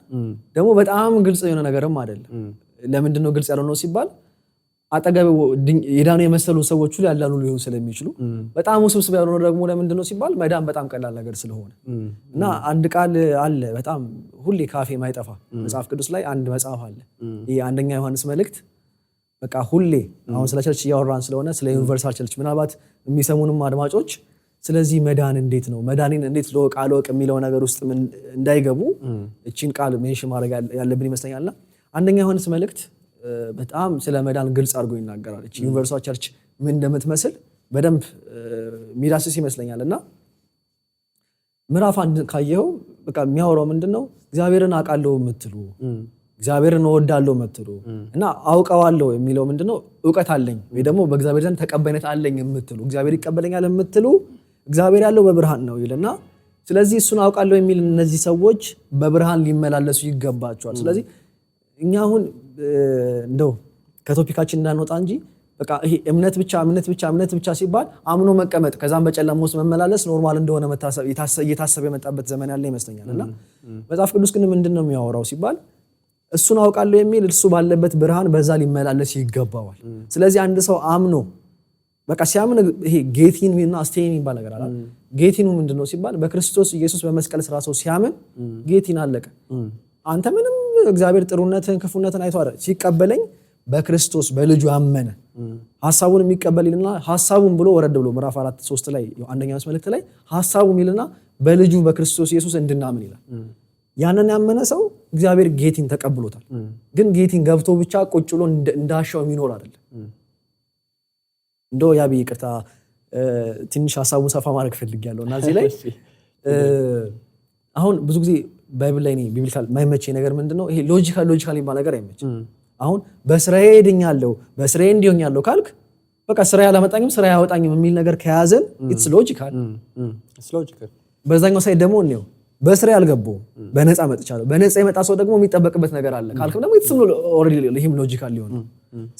ደግሞ በጣም ግልጽ የሆነ ነገርም አይደለም። ለምንድን ነው ግልጽ ያልሆነው ሲባል አጠገብ የዳኑ የመሰሉ ሰዎች ሁሉ ያልዳኑ ሊሆኑ ስለሚችሉ፣ በጣም ውስብስብ ያልሆነ ደግሞ ለምንድን ነው ሲባል መዳን በጣም ቀላል ነገር ስለሆነ። እና አንድ ቃል አለ በጣም ሁሌ ካፌ ማይጠፋ፣ መጽሐፍ ቅዱስ ላይ አንድ መጽሐፍ አለ። ይህ አንደኛ ዮሐንስ መልእክት። በቃ ሁሌ አሁን ስለ church እያወራን ስለሆነ፣ ስለ universal church ምናልባት የሚሰሙንም አድማጮች ስለዚህ መዳን እንዴት ነው፣ መዳኔን እንዴት ልወቅ አልወቅ የሚለው ነገር ውስጥ እንዳይገቡ እቺን ቃል mention ማድረግ ያለብን ይመስለኛልና አንደኛ ዮሐንስ መልእክት በጣም ስለ መዳን ግልጽ አድርጎ ይናገራል። እቺ universal church ምን እንደምትመስል በደንብ የሚዳስስ ይመስለኛል። እና ምዕራፍ 1 ካየኸው በቃ የሚያወራው ምንድን ነው? እግዚአብሔርን አውቃለሁ የምትሉ፣ እግዚአብሔርን እወዳለሁ የምትሉ እና አውቀዋለሁ የሚለው ምንድነው? እውቀት አለኝ ወይ ደግሞ በእግዚአብሔር ዘንድ ተቀባይነት አለኝ የምትሉ፣ እግዚአብሔር ይቀበለኛል የምትሉ፣ እግዚአብሔር ያለው በብርሃን ነው ይልና ስለዚህ እሱን አውቃለሁ የሚል እነዚህ ሰዎች በብርሃን ሊመላለሱ ይገባቸዋል። ስለዚህ እኛ አሁን እንደው ከ topic ኣችን እንዳንወጣ እንጂ በቃ ይሄ እምነት ብቻ፣ እምነት ብቻ፣ እምነት ብቻ ሲባል አምኖ መቀመጥ፣ ከዛም በጨለማ ውስጥ መመላለስ normal እንደሆነ እየታሰበ የመጣበት ዘመን ያለ ይመስለኛል። እና መጽሐፍ ቅዱስ ግን ምንድን ነው የሚያወራው ሲባል እሱን አውቃለሁ የሚል እርሱ ባለበት ብርሃን በዛ ሊመላለስ ይገባዋል። ስለዚህ አንድ ሰው አምኖ በቃ ሲያምን ይሄ get in እና stay in የሚባል ነገር አለ። Get in ኑ ምንድን ነው ሲባል በክርስቶስ ኢየሱስ በመስቀል ስራ ሰው ሲያምን get in፣ አለቀ። አንተ ምንም እግዚአብሔር ጥሩነትን ክፉነትን አይቶ አይደል፣ ሲቀበለኝ በክርስቶስ በልጁ አመነ፣ ሀሳቡን የሚቀበል ይልና ሀሳቡን ብሎ ወረድ ብሎ ምዕራፍ 4:3 ላይ፣ አንደኛ ዮሐንስ መልእክት ላይ ሀሳቡ ይልና በልጁ በክርስቶስ ኢየሱስ እንድናምን ይላል። ያንን ያመነ ሰው እግዚአብሔር get in ተቀብሎታል። ግን get in ገብቶ ብቻ ቁጭ ብሎ እንዳሻው የሚኖር አይደለም። እንደው ያቢ ይቅርታ፣ ትንሽ ሀሳቡን ሰፋ ማድረግ ፈልጌያለሁ እና እዚህ ላይ አሁን ብዙ ጊዜ Bible ላይ እኔ biblical የማይመቸኝ ነገር ምንድን ነው? ይሄ logical logical የሚባል ነገር አይመችም። አሁን በስራዬ ድኛለሁ፣ በስራዬ እንዲህ ሆኛለሁ ካልክ በቃ ስራዬ አላመጣኝም፣ ስራዬ አያወጣኝም የሚል ነገር ከያዘን it's logical። Logical። በዛኛው side ደግሞ እኔው በስራ አልገባሁም፣ በነፃ መጥቻለሁ። በነፃ የመጣ ሰው ደግሞ የሚጠበቅበት ነገር አለ ካልክም ደግሞ it's already ይህም logical ሊሆን ነው።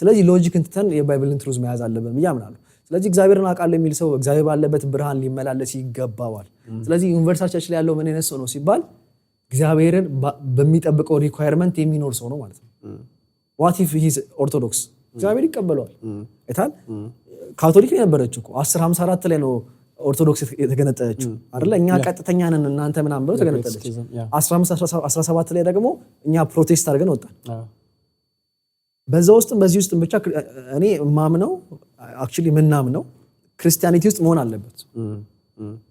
ስለዚህ logic ን ትተን የ Bible ን truth መያዝ አለብን ብዬ አምናለሁ። ስለዚህ እግዚአብሔርን አውቃለሁ የሚል ሰው እግዚአብሔር ባለበት ብርሃን ሊመላለስ ይገባዋል። ስለዚህ universal church ላይ ያለው ምን አይነት ሰው ነው ሲባል እግዚአብሔርን በሚጠብቀው requirement የሚኖር ሰው ነው ማለት ነው። What if he's ኦርቶዶክስ? እግዚአብሔር ይቀበለዋል። አይታል ካቶሊክ ነው የነበረችው እኮ፣ 1054 ላይ ነው ኦርቶዶክስ የተገነጠለችው አይደለ? እኛ ቀጥተኛ ነን እናንተ ምናምን ብለው ተገነጠለች። 1517 ላይ ደግሞ እኛ protest አድርገን ወጣን። በዛ ውስጥም በዚህ ውስጥም ብቻ እኔ የማምነው፣ actually የምናምነው Christianity ውስጥ መሆን አለበት።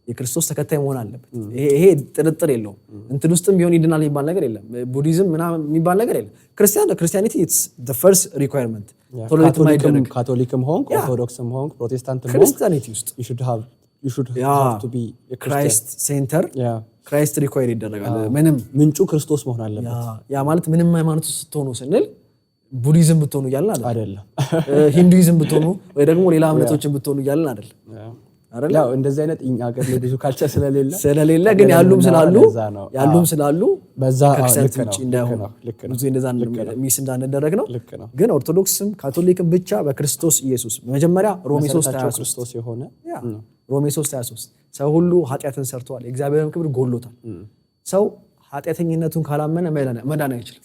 የክርስቶስ ተከታይ መሆን አለበት። ይሄ ጥርጥር የለውም። እንትን ውስጥም ቢሆን ይድናል የሚባል ነገር የለም። ቡዲዝም ምናምን የሚባል ነገር የለም። Christianity it's the first requirement tolerate የማይደረግ። ካቶሊክም ሆንክ፣ ኦርቶዶክስም ሆንክ፣ ፕሮቴስታንትም ሆንክ Christianity ውስጥ you should have you should have to be a Christian. Christ center፣ Christ require ይደረጋል። ምንም ምንጩ ክርስቶስ መሆን አለበት። ያ ማለት ምንም ሃይማኖት ውስጥ ስትሆኑ ስንል ቡዲዝም ብትሆኑ እያልን አይደለም። አይደለም። ሂንዱይዝም ብትሆኑ ወይ ደግሞ ሌላ እምነቶችን ብትሆኑ እያልን አይደለም። አይደለ? ያው እንደዚህ አይነት እኛ ሀገር ላይ ብዙ culture ስለሌለ ስለሌለ ግን ያሉም ስላሉ ለዛ ነው። ያሉም ስላሉ በዛ አዎ፣ ከ Christianity ልክ ነው፣ ውጭ እንዳይሆኑ ልክ ነው፣ ልክ ነው፣ ብዙ እንደዛ miss እንዳንደረግ ነው። ልክ ነው። ግን ኦርቶዶክስም ካቶሊክም ብቻ በክርስቶስ ኢየሱስ መጀመሪያ ሮሜ 3 መሰረታቸው 23 ክርስቶስ የሆነ Yeah፣ ሮሜ 3 23 ሰው ሁሉ ኃጢአትን ሰርተዋል፣ የእግዚአብሔርን ክብር ጎሎታል። ሰው ኃጢአተኝነቱን ካላመነ መዳን አይችልም።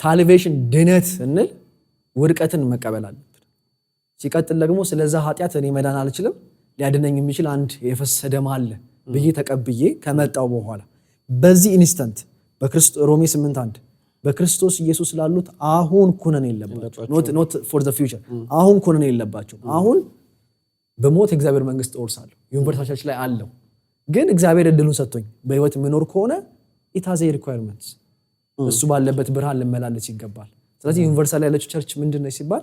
Salvation፣ ድነት ስንል ውድቀትን መቀበል አለብን። ሲቀጥል ደግሞ ስለዛ ኃጢአት እኔ መዳን አልችልም፣ ሊያድነኝ የሚችል አንድ የፈሰሰ ደም አለ ብዬ ተቀብዬ ከመጣው በኋላ በዚህ instant ሮሜ 8:1 በክርስቶስ ኢየሱስ ላሉት አሁን ኩነኔ የለባቸው። Not for the future፣ አሁን ኩነኔ የለባቸው። አሁን በሞት የእግዚአብሔር መንግስት እወርሳለሁ። Universal church ላይ አለው። ግን እግዚአብሔር እድሉን ሰጥቶኝ በህይወት የምኖር ከሆነ it has a requirements፣ እሱ ባለበት ብርሃን ልመላለስ ይገባል። ስለዚህ universal ያለችው church ምንድን ነች ሲባል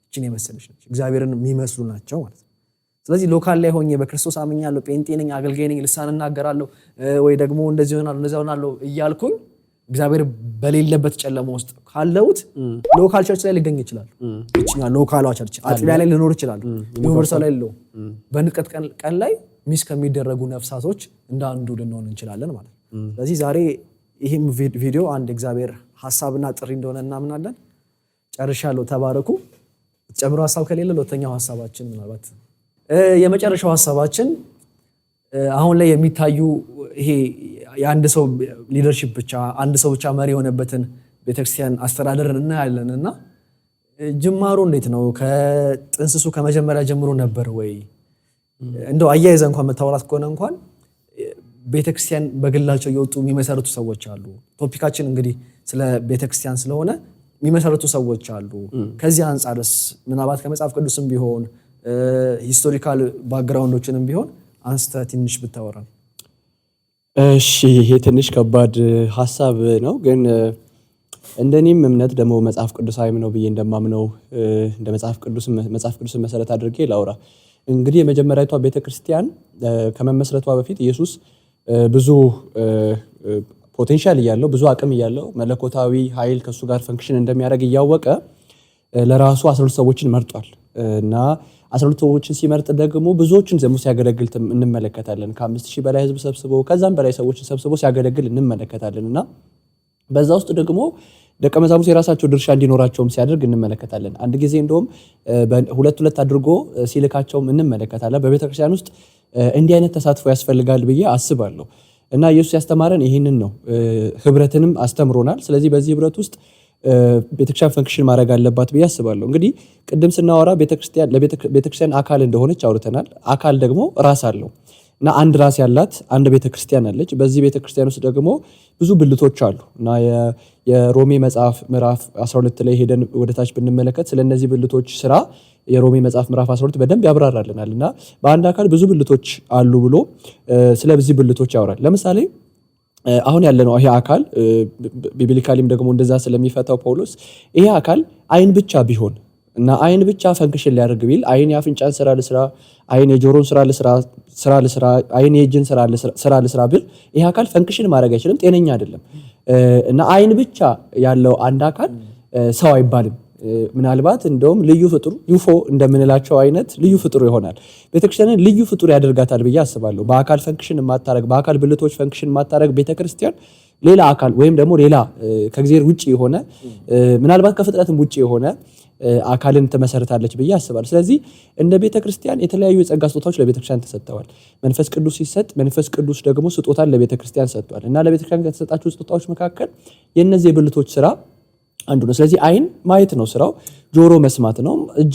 እችን የመሰለች ነች፣ እግዚአብሔርን የሚመስሉ ናቸው ማለት ነው። ስለዚህ local ላይ ሆኜ በክርስቶስ አምኛለሁ፣ ጴንጤ ነኝ፣ አገልጋይ ነኝ፣ ልሳን እናገራለሁ ወይ ደግሞ እንደዚህ ሆናለሁ፣ እንደዚያ ሆናለሁ እያልኩኝ እግዚአብሔር በሌለበት ጨለማ ውስጥ ካለሁት local church ላይ ልገኝ ይችላሉ። ይችኛ local ሏ church አጥቢያ ላይ ልኖር ይችላሉ። Universal ላይ የለውም። በንጥቀት ቀን ላይ miss ከሚደረጉ ነፍሳቶች እንደ አንዱ ልንሆን እንችላለን ማለት ነው። ስለዚህ ዛሬ ይህም ቪዲዮ አንድ እግዚአብሔር ሀሳብና ጥሪ እንደሆነ እናምናለን። ጨርሻለሁ። ተባረኩ። ጨምሮ ሀሳብ ከሌለ ሁለተኛው ሀሳባችን፣ ምናልባት የመጨረሻው ሀሳባችን አሁን ላይ የሚታዩ ይሄ የአንድ ሰው leadership ብቻ፣ አንድ ሰው ብቻ መሪ የሆነበትን ቤተክርስቲያን አስተዳደርን እናያለን እና ጅማሮ እንዴት ነው? ከጥንስሱ ከመጀመሪያ ጀምሮ ነበር ወይ? እንደው አያይዘ እንኳን መታወራት ከሆነ እንኳን ቤተክርስቲያን በግላቸው እየወጡ የሚመሰርቱ ሰዎች አሉ። Topic ኣችን እንግዲህ ስለ ቤተክርስቲያን ስለሆነ የሚመሰርቱ ሰዎች አሉ። ከዚህ አንጻርስ ምናልባት ከመጽሐፍ ቅዱስም ቢሆን historical background ኦችንም ቢሆን አንስተ ትንሽ ብታወራን። እሺ፣ ይሄ ትንሽ ከባድ ሀሳብ ነው፣ ግን እንደኔም እምነት ደግሞ መጽሐፍ ቅዱሳዊም ነው ብዬ እንደማምነው እንደ መጽሐፍ ቅዱስን መሰረት አድርጌ ላውራ። እንግዲህ የመጀመሪያዊቷ ቤተክርስቲያን ከመመስረቷ በፊት ኢየሱስ ብዙ potential እያለው፣ ብዙ አቅም እያለው፣ መለኮታዊ ኃይል ከእሱ ጋር function እንደሚያደርግ እያወቀ ለራሱ 12 ሰዎችን መርጧል እና 12 ሰዎችን ሲመርጥ ደግሞ ብዙዎችን ደግሞ ሲያገለግል እንመለከታለን። ከ5,000 በላይ ህዝብ ሰብስቦ ከዛም በላይ ሰዎችን ሰብስቦ ሲያገለግል እንመለከታለን። እና በዛ ውስጥ ደግሞ ደቀ መዛሙርት የራሳቸው ድርሻ እንዲኖራቸውም ሲያደርግ እንመለከታለን። አንድ ጊዜ እንደውም ሁለት ሁለት አድርጎ ሲልካቸውም እንመለከታለን። በቤተክርስቲያን ውስጥ እንዲህ አይነት ተሳትፎ ያስፈልጋል ብዬ አስባለሁ። እና ኢየሱስ ያስተማረን ይህንን ነው። ህብረትንም አስተምሮናል። ስለዚህ በዚህ ህብረት ውስጥ ቤተክርስቲያን function ማድረግ አለባት ብዬ አስባለሁ። እንግዲህ ቅድም ስናወራ ቤተክርስቲያን አካል እንደሆነች አውርተናል። አካል ደግሞ ራስ አለው እና አንድ ራስ ያላት አንድ ቤተክርስቲያን አለች። በዚህ ቤተክርስቲያን ውስጥ ደግሞ ብዙ ብልቶች አሉ። እና የሮሜ መጽሐፍ ምዕራፍ 12 ላይ ሄደን ወደታች ብንመለከት ስለነዚህ ብልቶች ስራ የሮሜ መጽሐፍ ምዕራፍ 12 በደንብ ያብራራልናል። እና በአንድ አካል ብዙ ብልቶች አሉ ብሎ ስለዚህ ብልቶች ያወራል። ለምሳሌ አሁን ያለነው ይሄ አካል፣ biblically ም ደግሞ እንደዛ ስለሚፈታው ጳውሎስ፣ ይሄ አካል አይን ብቻ ቢሆን እና አይን ብቻ function ሊያደርግ ቢል፣ አይን የአፍንጫን ስራ ልስራ፣ አይን የጆሮን ስራ ልስራ፣ አይን የእጅን ስራ ልስራ ቢል ይሄ አካል function ማድረግ አይችልም፣ ጤነኛ አይደለም። እና አይን ብቻ ያለው አንድ አካል ሰው አይባልም። ምናልባት እንደውም ልዩ ፍጡር፣ UFO እንደምንላቸው አይነት ልዩ ፍጡር ይሆናል። ቤተክርስቲያንን ልዩ ፍጡር ያደርጋታል ብዬ አስባለሁ። በአካል function የማታረግ፣ በአካል ብልቶች function የማታረግ ቤተክርስቲያን ሌላ አካል ወይም ደግሞ ሌላ ከእግዚአብሔር ውጭ የሆነ፣ ምናልባት ከፍጥረትም ውጭ የሆነ አካልን ትመሰርታለች ብዬ አስባለሁ። ስለዚህ እንደ ቤተክርስቲያን የተለያዩ የጸጋ ስጦታዎች ለቤተክርስቲያን ተሰጥተዋል። መንፈስ ቅዱስ ሲሰጥ መንፈስ ቅዱስ ደግሞ ስጦታን ለቤተክርስቲያን ሰጥቷል። እና ለቤተክርስቲያን ከተሰጣቸው ስጦታዎች መካከል የእነዚህ የብልቶች ስራ አንዱ ነው። ስለዚህ አይን ማየት ነው ስራው፣ ጆሮ መስማት ነው፣ እጅ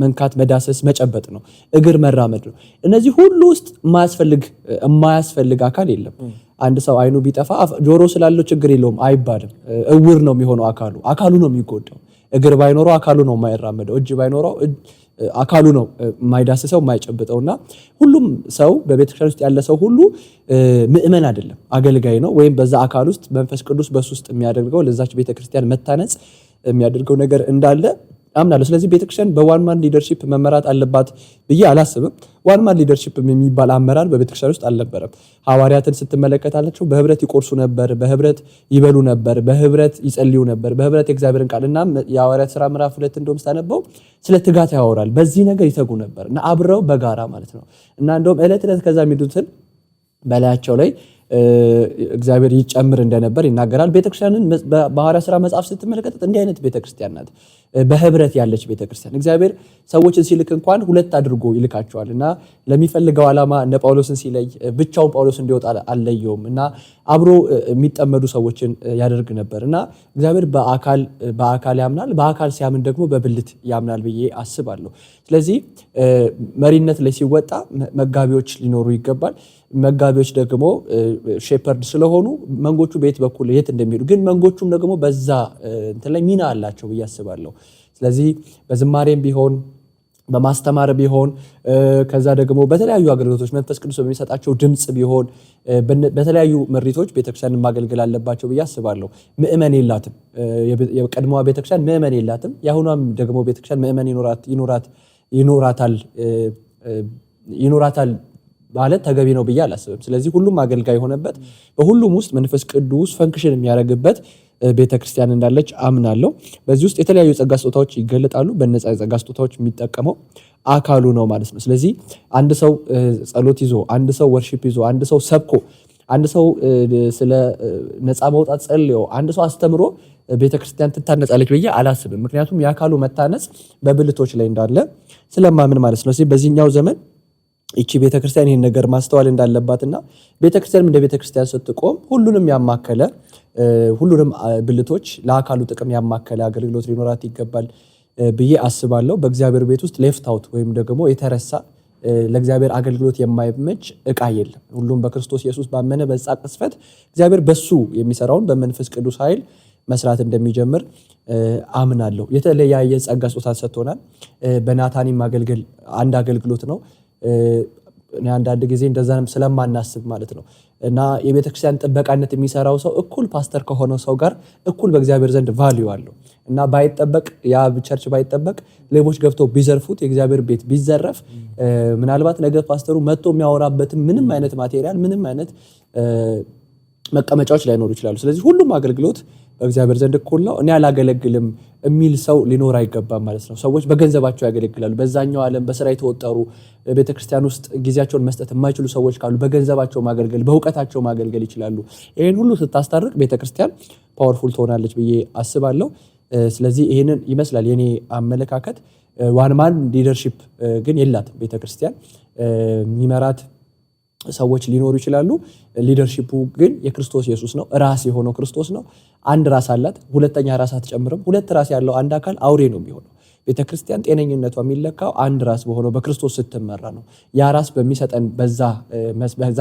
መንካት፣ መዳሰስ፣ መጨበጥ ነው፣ እግር መራመድ ነው። እነዚህ ሁሉ ውስጥ የማያስፈልግ አካል የለም። አንድ ሰው አይኑ ቢጠፋ ጆሮ ስላለው ችግር የለውም አይባልም። እውር ነው የሚሆነው፣ አካሉ ነው የሚጎዳው። እግር ባይኖረው አካሉ ነው የማይራመደው፣ እጅ ባይኖረው አካሉ ነው የማይዳስሰው፣ የማይጨብጠው። እና ሁሉም ሰው፣ በቤተክርስቲያን ውስጥ ያለ ሰው ሁሉ ምእመን አይደለም፣ አገልጋይ ነው። ወይም በዛ አካል ውስጥ መንፈስ ቅዱስ በሱ ውስጥ የሚያደርገው፣ ለዛች ቤተክርስቲያን መታነጽ የሚያደርገው ነገር እንዳለ አምናለሁ። ስለዚህ ቤተክርስቲያን በ one man leadership መመራት አለባት ብዬ አላስብም። One man leadership የሚባል አመራር በቤተክርስቲያን ውስጥ አልነበረም። ሐዋርያትን ስትመለከታቸው በህብረት ይቆርሱ ነበር፣ በህብረት ይበሉ ነበር፣ በህብረት ይጸልዩ ነበር፣ በህብረት የእግዚአብሔርን ቃል። እና የሐዋርያት ስራ ምዕራፍ 2 እንደውም ስታነበው ስለ ትጋት ያወራል። በዚህ ነገር ይተጉ ነበር እና አብረው በጋራ ማለት ነው። እና እንደውም ዕለት ዕለት ከዛ የሚሉትን በላያቸው ላይ እግዚአብሔር ይጨምር እንደነበር ይናገራል። ቤተክርስቲያንን በሐዋርያት ስራ መጽሐፍ ስትመለከት እንዲህ አይነት ቤተክርስቲያን ናት። በህብረት ያለች ቤተክርስቲያን። እግዚአብሔር ሰዎችን ሲልክ እንኳን ሁለት አድርጎ ይልካቸዋል። እና ለሚፈልገው ዓላማ እነ ጳውሎስን ሲለይ ብቻውን ጳውሎስ እንዲወጣ አልለየውም። እና አብሮ የሚጠመዱ ሰዎችን ያደርግ ነበር። እና እግዚአብሔር በአካል ያምናል፣ በአካል ሲያምን ደግሞ በብልት ያምናል ብዬ አስባለሁ። ስለዚህ መሪነት ላይ ሲወጣ መጋቢዎች ሊኖሩ ይገባል። መጋቢዎች ደግሞ shepherd ስለሆኑ መንጎቹ በየት በኩል የት እንደሚሄዱ፣ ግን መንጎቹም ደግሞ በዛ እንትን ላይ ሚና አላቸው ብዬ አስባለሁ። ስለዚህ በዝማሬም ቢሆን፣ በማስተማር ቢሆን፣ ከዛ ደግሞ በተለያዩ አገልግሎቶች መንፈስ ቅዱስ በሚሰጣቸው ድምጽ ቢሆን፣ በተለያዩ ምሪቶች ቤተክርስቲያንን ማገልገል አለባቸው ብዬ አስባለሁ። ምእመን የላትም። የቀድሞዋ ቤተክርስቲያን ምእመን የላትም። የአሁኗም ደግሞ ቤተክርስቲያን ምእመን ይኖራታል ይኖራታል ማለት ተገቢ ነው ብዬ አላስብም። ስለዚህ ሁሉም አገልጋይ የሆነበት፣ በሁሉም ውስጥ መንፈስ ቅዱስ function የሚያደርግበት ቤተክርስቲያን እንዳለች አምናለሁ። በዚህ ውስጥ የተለያዩ የጸጋ ስጦታዎች ይገለጣሉ። በነፃ የጸጋ ስጦታዎች የሚጠቀመው አካሉ ነው ማለት ነው። ስለዚህ አንድ ሰው ጸሎት ይዞ፣ አንድ ሰው worship ይዞ፣ አንድ ሰው ሰብኮ፣ አንድ ሰው ስለ ነፃ መውጣት ጸልዮ፣ አንድ ሰው አስተምሮ ቤተክርስቲያን ትታነጻለች ብዬ አላስብም። ምክንያቱም የአካሉ መታነጽ በብልቶች ላይ እንዳለ ስለማምን ማለት ነው። ስለዚህ በዚህኛው ዘመን ይቺ ቤተክርስቲያን ይህን ነገር ማስተዋል እንዳለባትና ቤተክርስቲያንም እንደ ቤተክርስቲያን ስትቆም ሁሉንም ያማከለ፣ ሁሉንም ብልቶች ለአካሉ ጥቅም ያማከለ አገልግሎት ሊኖራት ይገባል ብዬ አስባለሁ። በእግዚአብሔር ቤት ውስጥ left out ወይም ደግሞ የተረሳ፣ ለእግዚአብሔር አገልግሎት የማይመች እቃ የለም። ሁሉም በክርስቶስ ኢየሱስ ባመነ በዛ ቅጽበት እግዚአብሔር በሱ የሚሰራውን በመንፈስ ቅዱስ ኃይል መስራት እንደሚጀምር አምናለሁ። የተለያየ ጸጋ ስጦታ ሰጥቶናል። በናታኒም ማገልገል አንድ አገልግሎት ነው። እኔ አንዳንድ ጊዜ እንደዛም ስለማናስብ ማለት ነው። እና የቤተክርስቲያን ጥበቃነት የሚሰራው ሰው እኩል ፓስተር ከሆነው ሰው ጋር እኩል በእግዚአብሔር ዘንድ value አለው። እና ባይጠበቅ፣ ያ church ባይጠበቅ፣ ሌቦች ገብተው ቢዘርፉት፣ የእግዚአብሔር ቤት ቢዘረፍ፣ ምናልባት ነገ ፓስተሩ መጥቶ የሚያወራበትም ምንም አይነት material፣ ምንም አይነት መቀመጫዎች ላይኖሩ ይችላሉ። ስለዚህ ሁሉም አገልግሎት በእግዚአብሔር ዘንድ እኩል ነው። እኔ አላገለግልም የሚል ሰው ሊኖር አይገባም ማለት ነው። ሰዎች በገንዘባቸው ያገለግላሉ። በዛኛው ዓለም በስራ የተወጠሩ፣ ቤተክርስቲያን ውስጥ ጊዜያቸውን መስጠት የማይችሉ ሰዎች ካሉ በገንዘባቸው ማገልገል፣ በእውቀታቸው ማገልገል ይችላሉ። ይህን ሁሉ ስታስታርቅ ቤተክርስቲያን powerful ትሆናለች ብዬ አስባለሁ። ስለዚህ ይህንን ይመስላል የኔ አመለካከት። One man leadership ግን የላትም ቤተክርስቲያን። የሚመራት ሰዎች ሊኖሩ ይችላሉ። Leadership ኡ ግን የክርስቶስ ኢየሱስ ነው። ራስ የሆነው ክርስቶስ ነው። አንድ ራስ አላት፣ ሁለተኛ ራስ አትጨምርም። ሁለት ራስ ያለው አንድ አካል አውሬ ነው የሚሆነው። ቤተክርስቲያን ጤነኝነቷ የሚለካው አንድ ራስ በሆነው በክርስቶስ ስትመራ ነው። ያ ራስ በሚሰጠን በዛ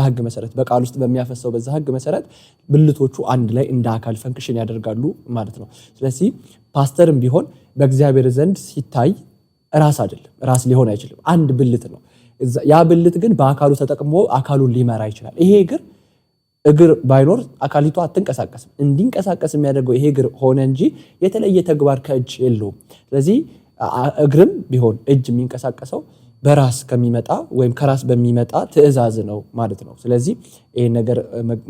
ህግ መሰረት፣ በቃል ውስጥ በሚያፈሰው በዛ ህግ መሰረት ብልቶቹ አንድ ላይ እንደ አካል function ያደርጋሉ ማለት ነው። ስለዚህ ፓስተርም ቢሆን በእግዚአብሔር ዘንድ ሲታይ ራስ አይደለም፣ ራስ ሊሆን አይችልም። አንድ ብልት ነው። ያ ብልት ግን በአካሉ ተጠቅሞ አካሉን ሊመራ ይችላል። ይሄ እግር እግር ባይኖር አካሊቷ አትንቀሳቀስም። እንዲንቀሳቀስ የሚያደርገው ይሄ እግር ሆነ እንጂ የተለየ ተግባር ከእጅ የለውም። ስለዚህ እግርም ቢሆን እጅ የሚንቀሳቀሰው በራስ ከሚመጣ ወይም ከራስ በሚመጣ ትዕዛዝ ነው ማለት ነው። ስለዚህ ይህን ነገር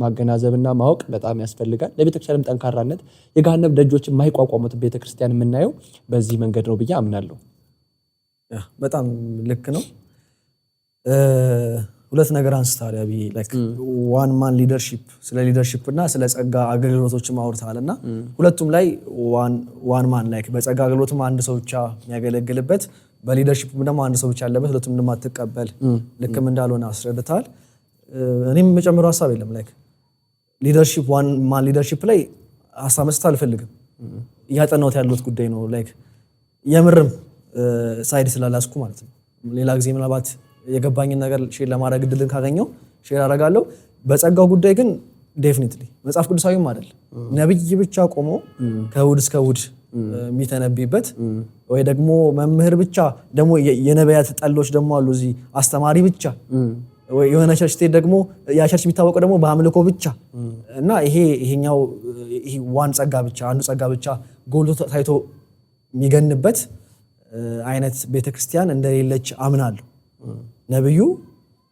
ማገናዘብና ማወቅ በጣም ያስፈልጋል። ለቤተክርስቲያንም ጠንካራነት የገሃነም ደጆች የማይቋቋሙት ቤተክርስቲያን የምናየው በዚህ መንገድ ነው ብዬ አምናለሁ። በጣም ልክ ነው። ሁለት ነገር አንስተሃል አብዬ፣ one man leadership፣ ስለ leadership እና ስለ ጸጋ አገልግሎቶችም አውርተሃል እና ሁለቱም ላይ one man like በጸጋ አገልግሎትም አንድ ሰው ብቻ የሚያገለግልበት፣ በ leadership ደግሞ አንድ ሰው ብቻ ያለበት፣ ሁለቱም እንደማትቀበል፣ ልክም እንዳልሆነ አስረድተሃል። እኔም የምጨምረው ሀሳብ የለም። Like leadership፣ one man leadership ላይ ሀሳብ መስጠት አልፈልግም። እያጠናሁት ያለሁት ጉዳይ ነው። Like የምርም side ስላላስኩ ማለት ነው። ሌላ ጊዜ ምናልባት የገባኝን ነገር share ለማድረግ እድልን ካገኘው share አደርጋለሁ። በጸጋው ጉዳይ ግን definitely መጽሐፍ ቅዱሳዊም አይደል። ነብይ ብቻ ቆሞ ከእሑድ እስከ እሑድ የሚተነብይበት ወይ ደግሞ መምህር ብቻ፣ ደግሞ የነቢያት ጠሎች ደግሞ አሉ እዚህ፣ አስተማሪ ብቻ፣ ወይ የሆነ church ስትሄድ ደግሞ ያ church የሚታወቀው ደግሞ በአምልኮ ብቻ እና ይሄኛው ይሄ one ጸጋ ብቻ፣ አንዱ ጸጋ ብቻ ጎልቶ ታይቶ የሚገንበት አይነት ቤተክርስቲያን እንደሌለች አምናለሁ። ነብዩ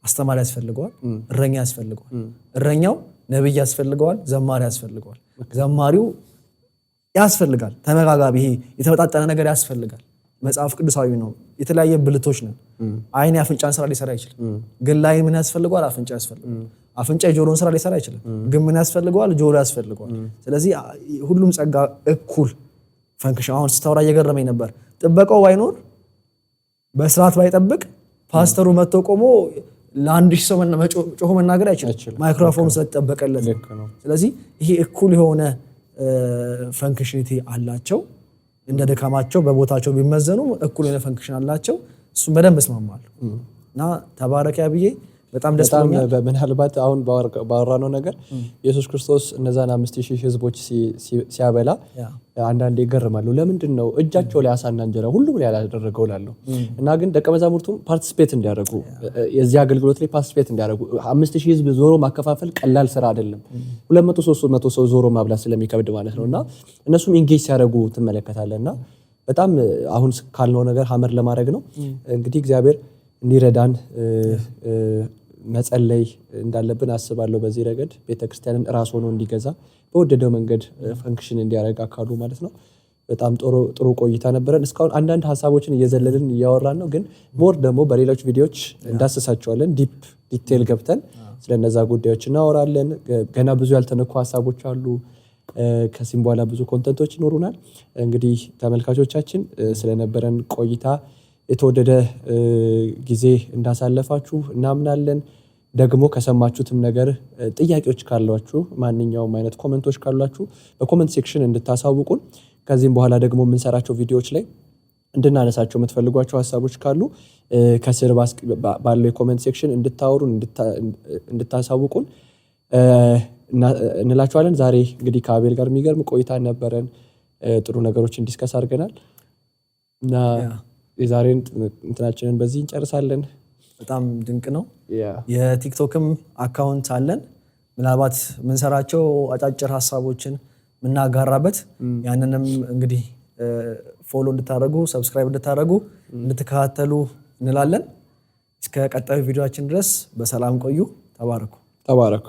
አስተማሪ ያስፈልገዋል፣ እረኛ ያስፈልገዋል። እረኛው ነብይ ያስፈልገዋል፣ ዘማሪ ያስፈልገዋል። ዘማሪው ያስፈልጋል። ተመጋጋቢ፣ ይሄ የተመጣጠነ ነገር ያስፈልጋል። መጽሐፍ ቅዱሳዊ ነው። የተለያየ ብልቶች ነን። አይን የአፍንጫን ስራ ሊሰራ አይችልም። ግን ለአይን ምን ያስፈልገዋል? አፍንጫ ያስፈልገዋል። አፍንጫ የጆሮን ስራ ሊሰራ አይችልም። ግን ምን ያስፈልገዋል? ጆሮ ያስፈልገዋል። ስለዚህ ሁሉም ጸጋ እኩል function፣ አሁን ስታወራ እየገረመኝ ነበር። ጥበቃው ባይኖር፣ በስርዓት ባይጠብቅ ፓስተሩ መጥቶ ቆሞ ለ1000 ሰው ጮሆ መናገር አይችልም፣ ማይክሮፎኑ ስለተጠበቀለት። ስለዚህ ይሄ እኩል የሆነ functionality አላቸው። እንደ ድካማቸው በቦታቸው ቢመዘኑ እኩል የሆነ function አላቸው። እሱም በደንብ እስማማለሁ እና ተባረክ አብዬ፣ በጣም ደስ ብሎኛል። ምናልባት አሁን ባወራነው ነገር ኢየሱስ ክርስቶስ እነዛን 5000 ህዝቦች ሲያበላ አንዳንዴ ይገርማሉ። ለምንድን ነው እጃቸው ላይ አሳና እንጀራ ሁሉም ላይ ያላደረገው እላለሁ። እና ግን ደቀ መዛሙርቱም participate እንዲያደርጉ፣ የዚህ አገልግሎት ላይ participate እንዲያደርጉ፣ 5000 ህዝብ ዞሮ ማከፋፈል ቀላል ስራ አይደለም። 200 300 ሰው ዞሮ ማብላት ስለሚከብድ ማለት ነው። እና እነሱም engage ሲያደርጉ ትመለከታለህ። እና በጣም አሁን ካልነው ነገር ሀመር ለማድረግ ነው። እንግዲህ እግዚአብሔር እንዲረዳን መጸለይ እንዳለብን አስባለሁ። በዚህ ረገድ ቤተክርስቲያንን ራስ ሆኖ እንዲገዛ፣ በወደደው መንገድ function እንዲያደርግ አካሉ ማለት ነው። በጣም ጥሩ ጥሩ ቆይታ ነበረን። እስካሁን አንዳንድ ሀሳቦችን እየዘለልን እያወራን ነው፣ ግን more ደግሞ በሌሎች ቪዲዮዎች እንዳስሳቸዋለን። Deep detail ገብተን ስለነዛ ጉዳዮች እናወራለን። ገና ብዙ ያልተነኩ ሀሳቦች አሉ። ከዚህም በኋላ ብዙ content ኦች ይኖሩናል። እንግዲህ ተመልካቾቻችን ስለነበረን ቆይታ የተወደደ ጊዜ እንዳሳለፋችሁ እናምናለን። ደግሞ ከሰማችሁትም ነገር ጥያቄዎች ካሏችሁ፣ ማንኛውም አይነት comment ኦች ካሏችሁ በ comment section እንድታሳውቁን፣ ከዚህም በኋላ ደግሞ የምንሰራቸው ቪዲዮዎች ላይ እንድናነሳቸው የምትፈልጓቸው ሀሳቦች ካሉ ከስር ባለው የ comment section እንድታወሩን፣ እንድታሳውቁን እንላችኋለን። ዛሬ እንግዲህ ከአቤል ጋር የሚገርም ቆይታ ነበረን። ጥሩ ነገሮችን discuss አድርገናል እና የዛሬን እንትናችንን በዚህ እንጨርሳለን። በጣም ድንቅ ነው። የቲክቶክም account አለን። ምናልባት የምንሰራቸው አጫጭር ሀሳቦችን የምናጋራበት፣ ያንንም እንግዲህ follow እንድታደርጉ፣ subscribe እንድታደርጉ፣ እንድትከታተሉ እንላለን። እስከ ቀጣዩ ቪዲዮአችን ድረስ በሰላም ቆዩ። ተባረኩ። ተባረኩ።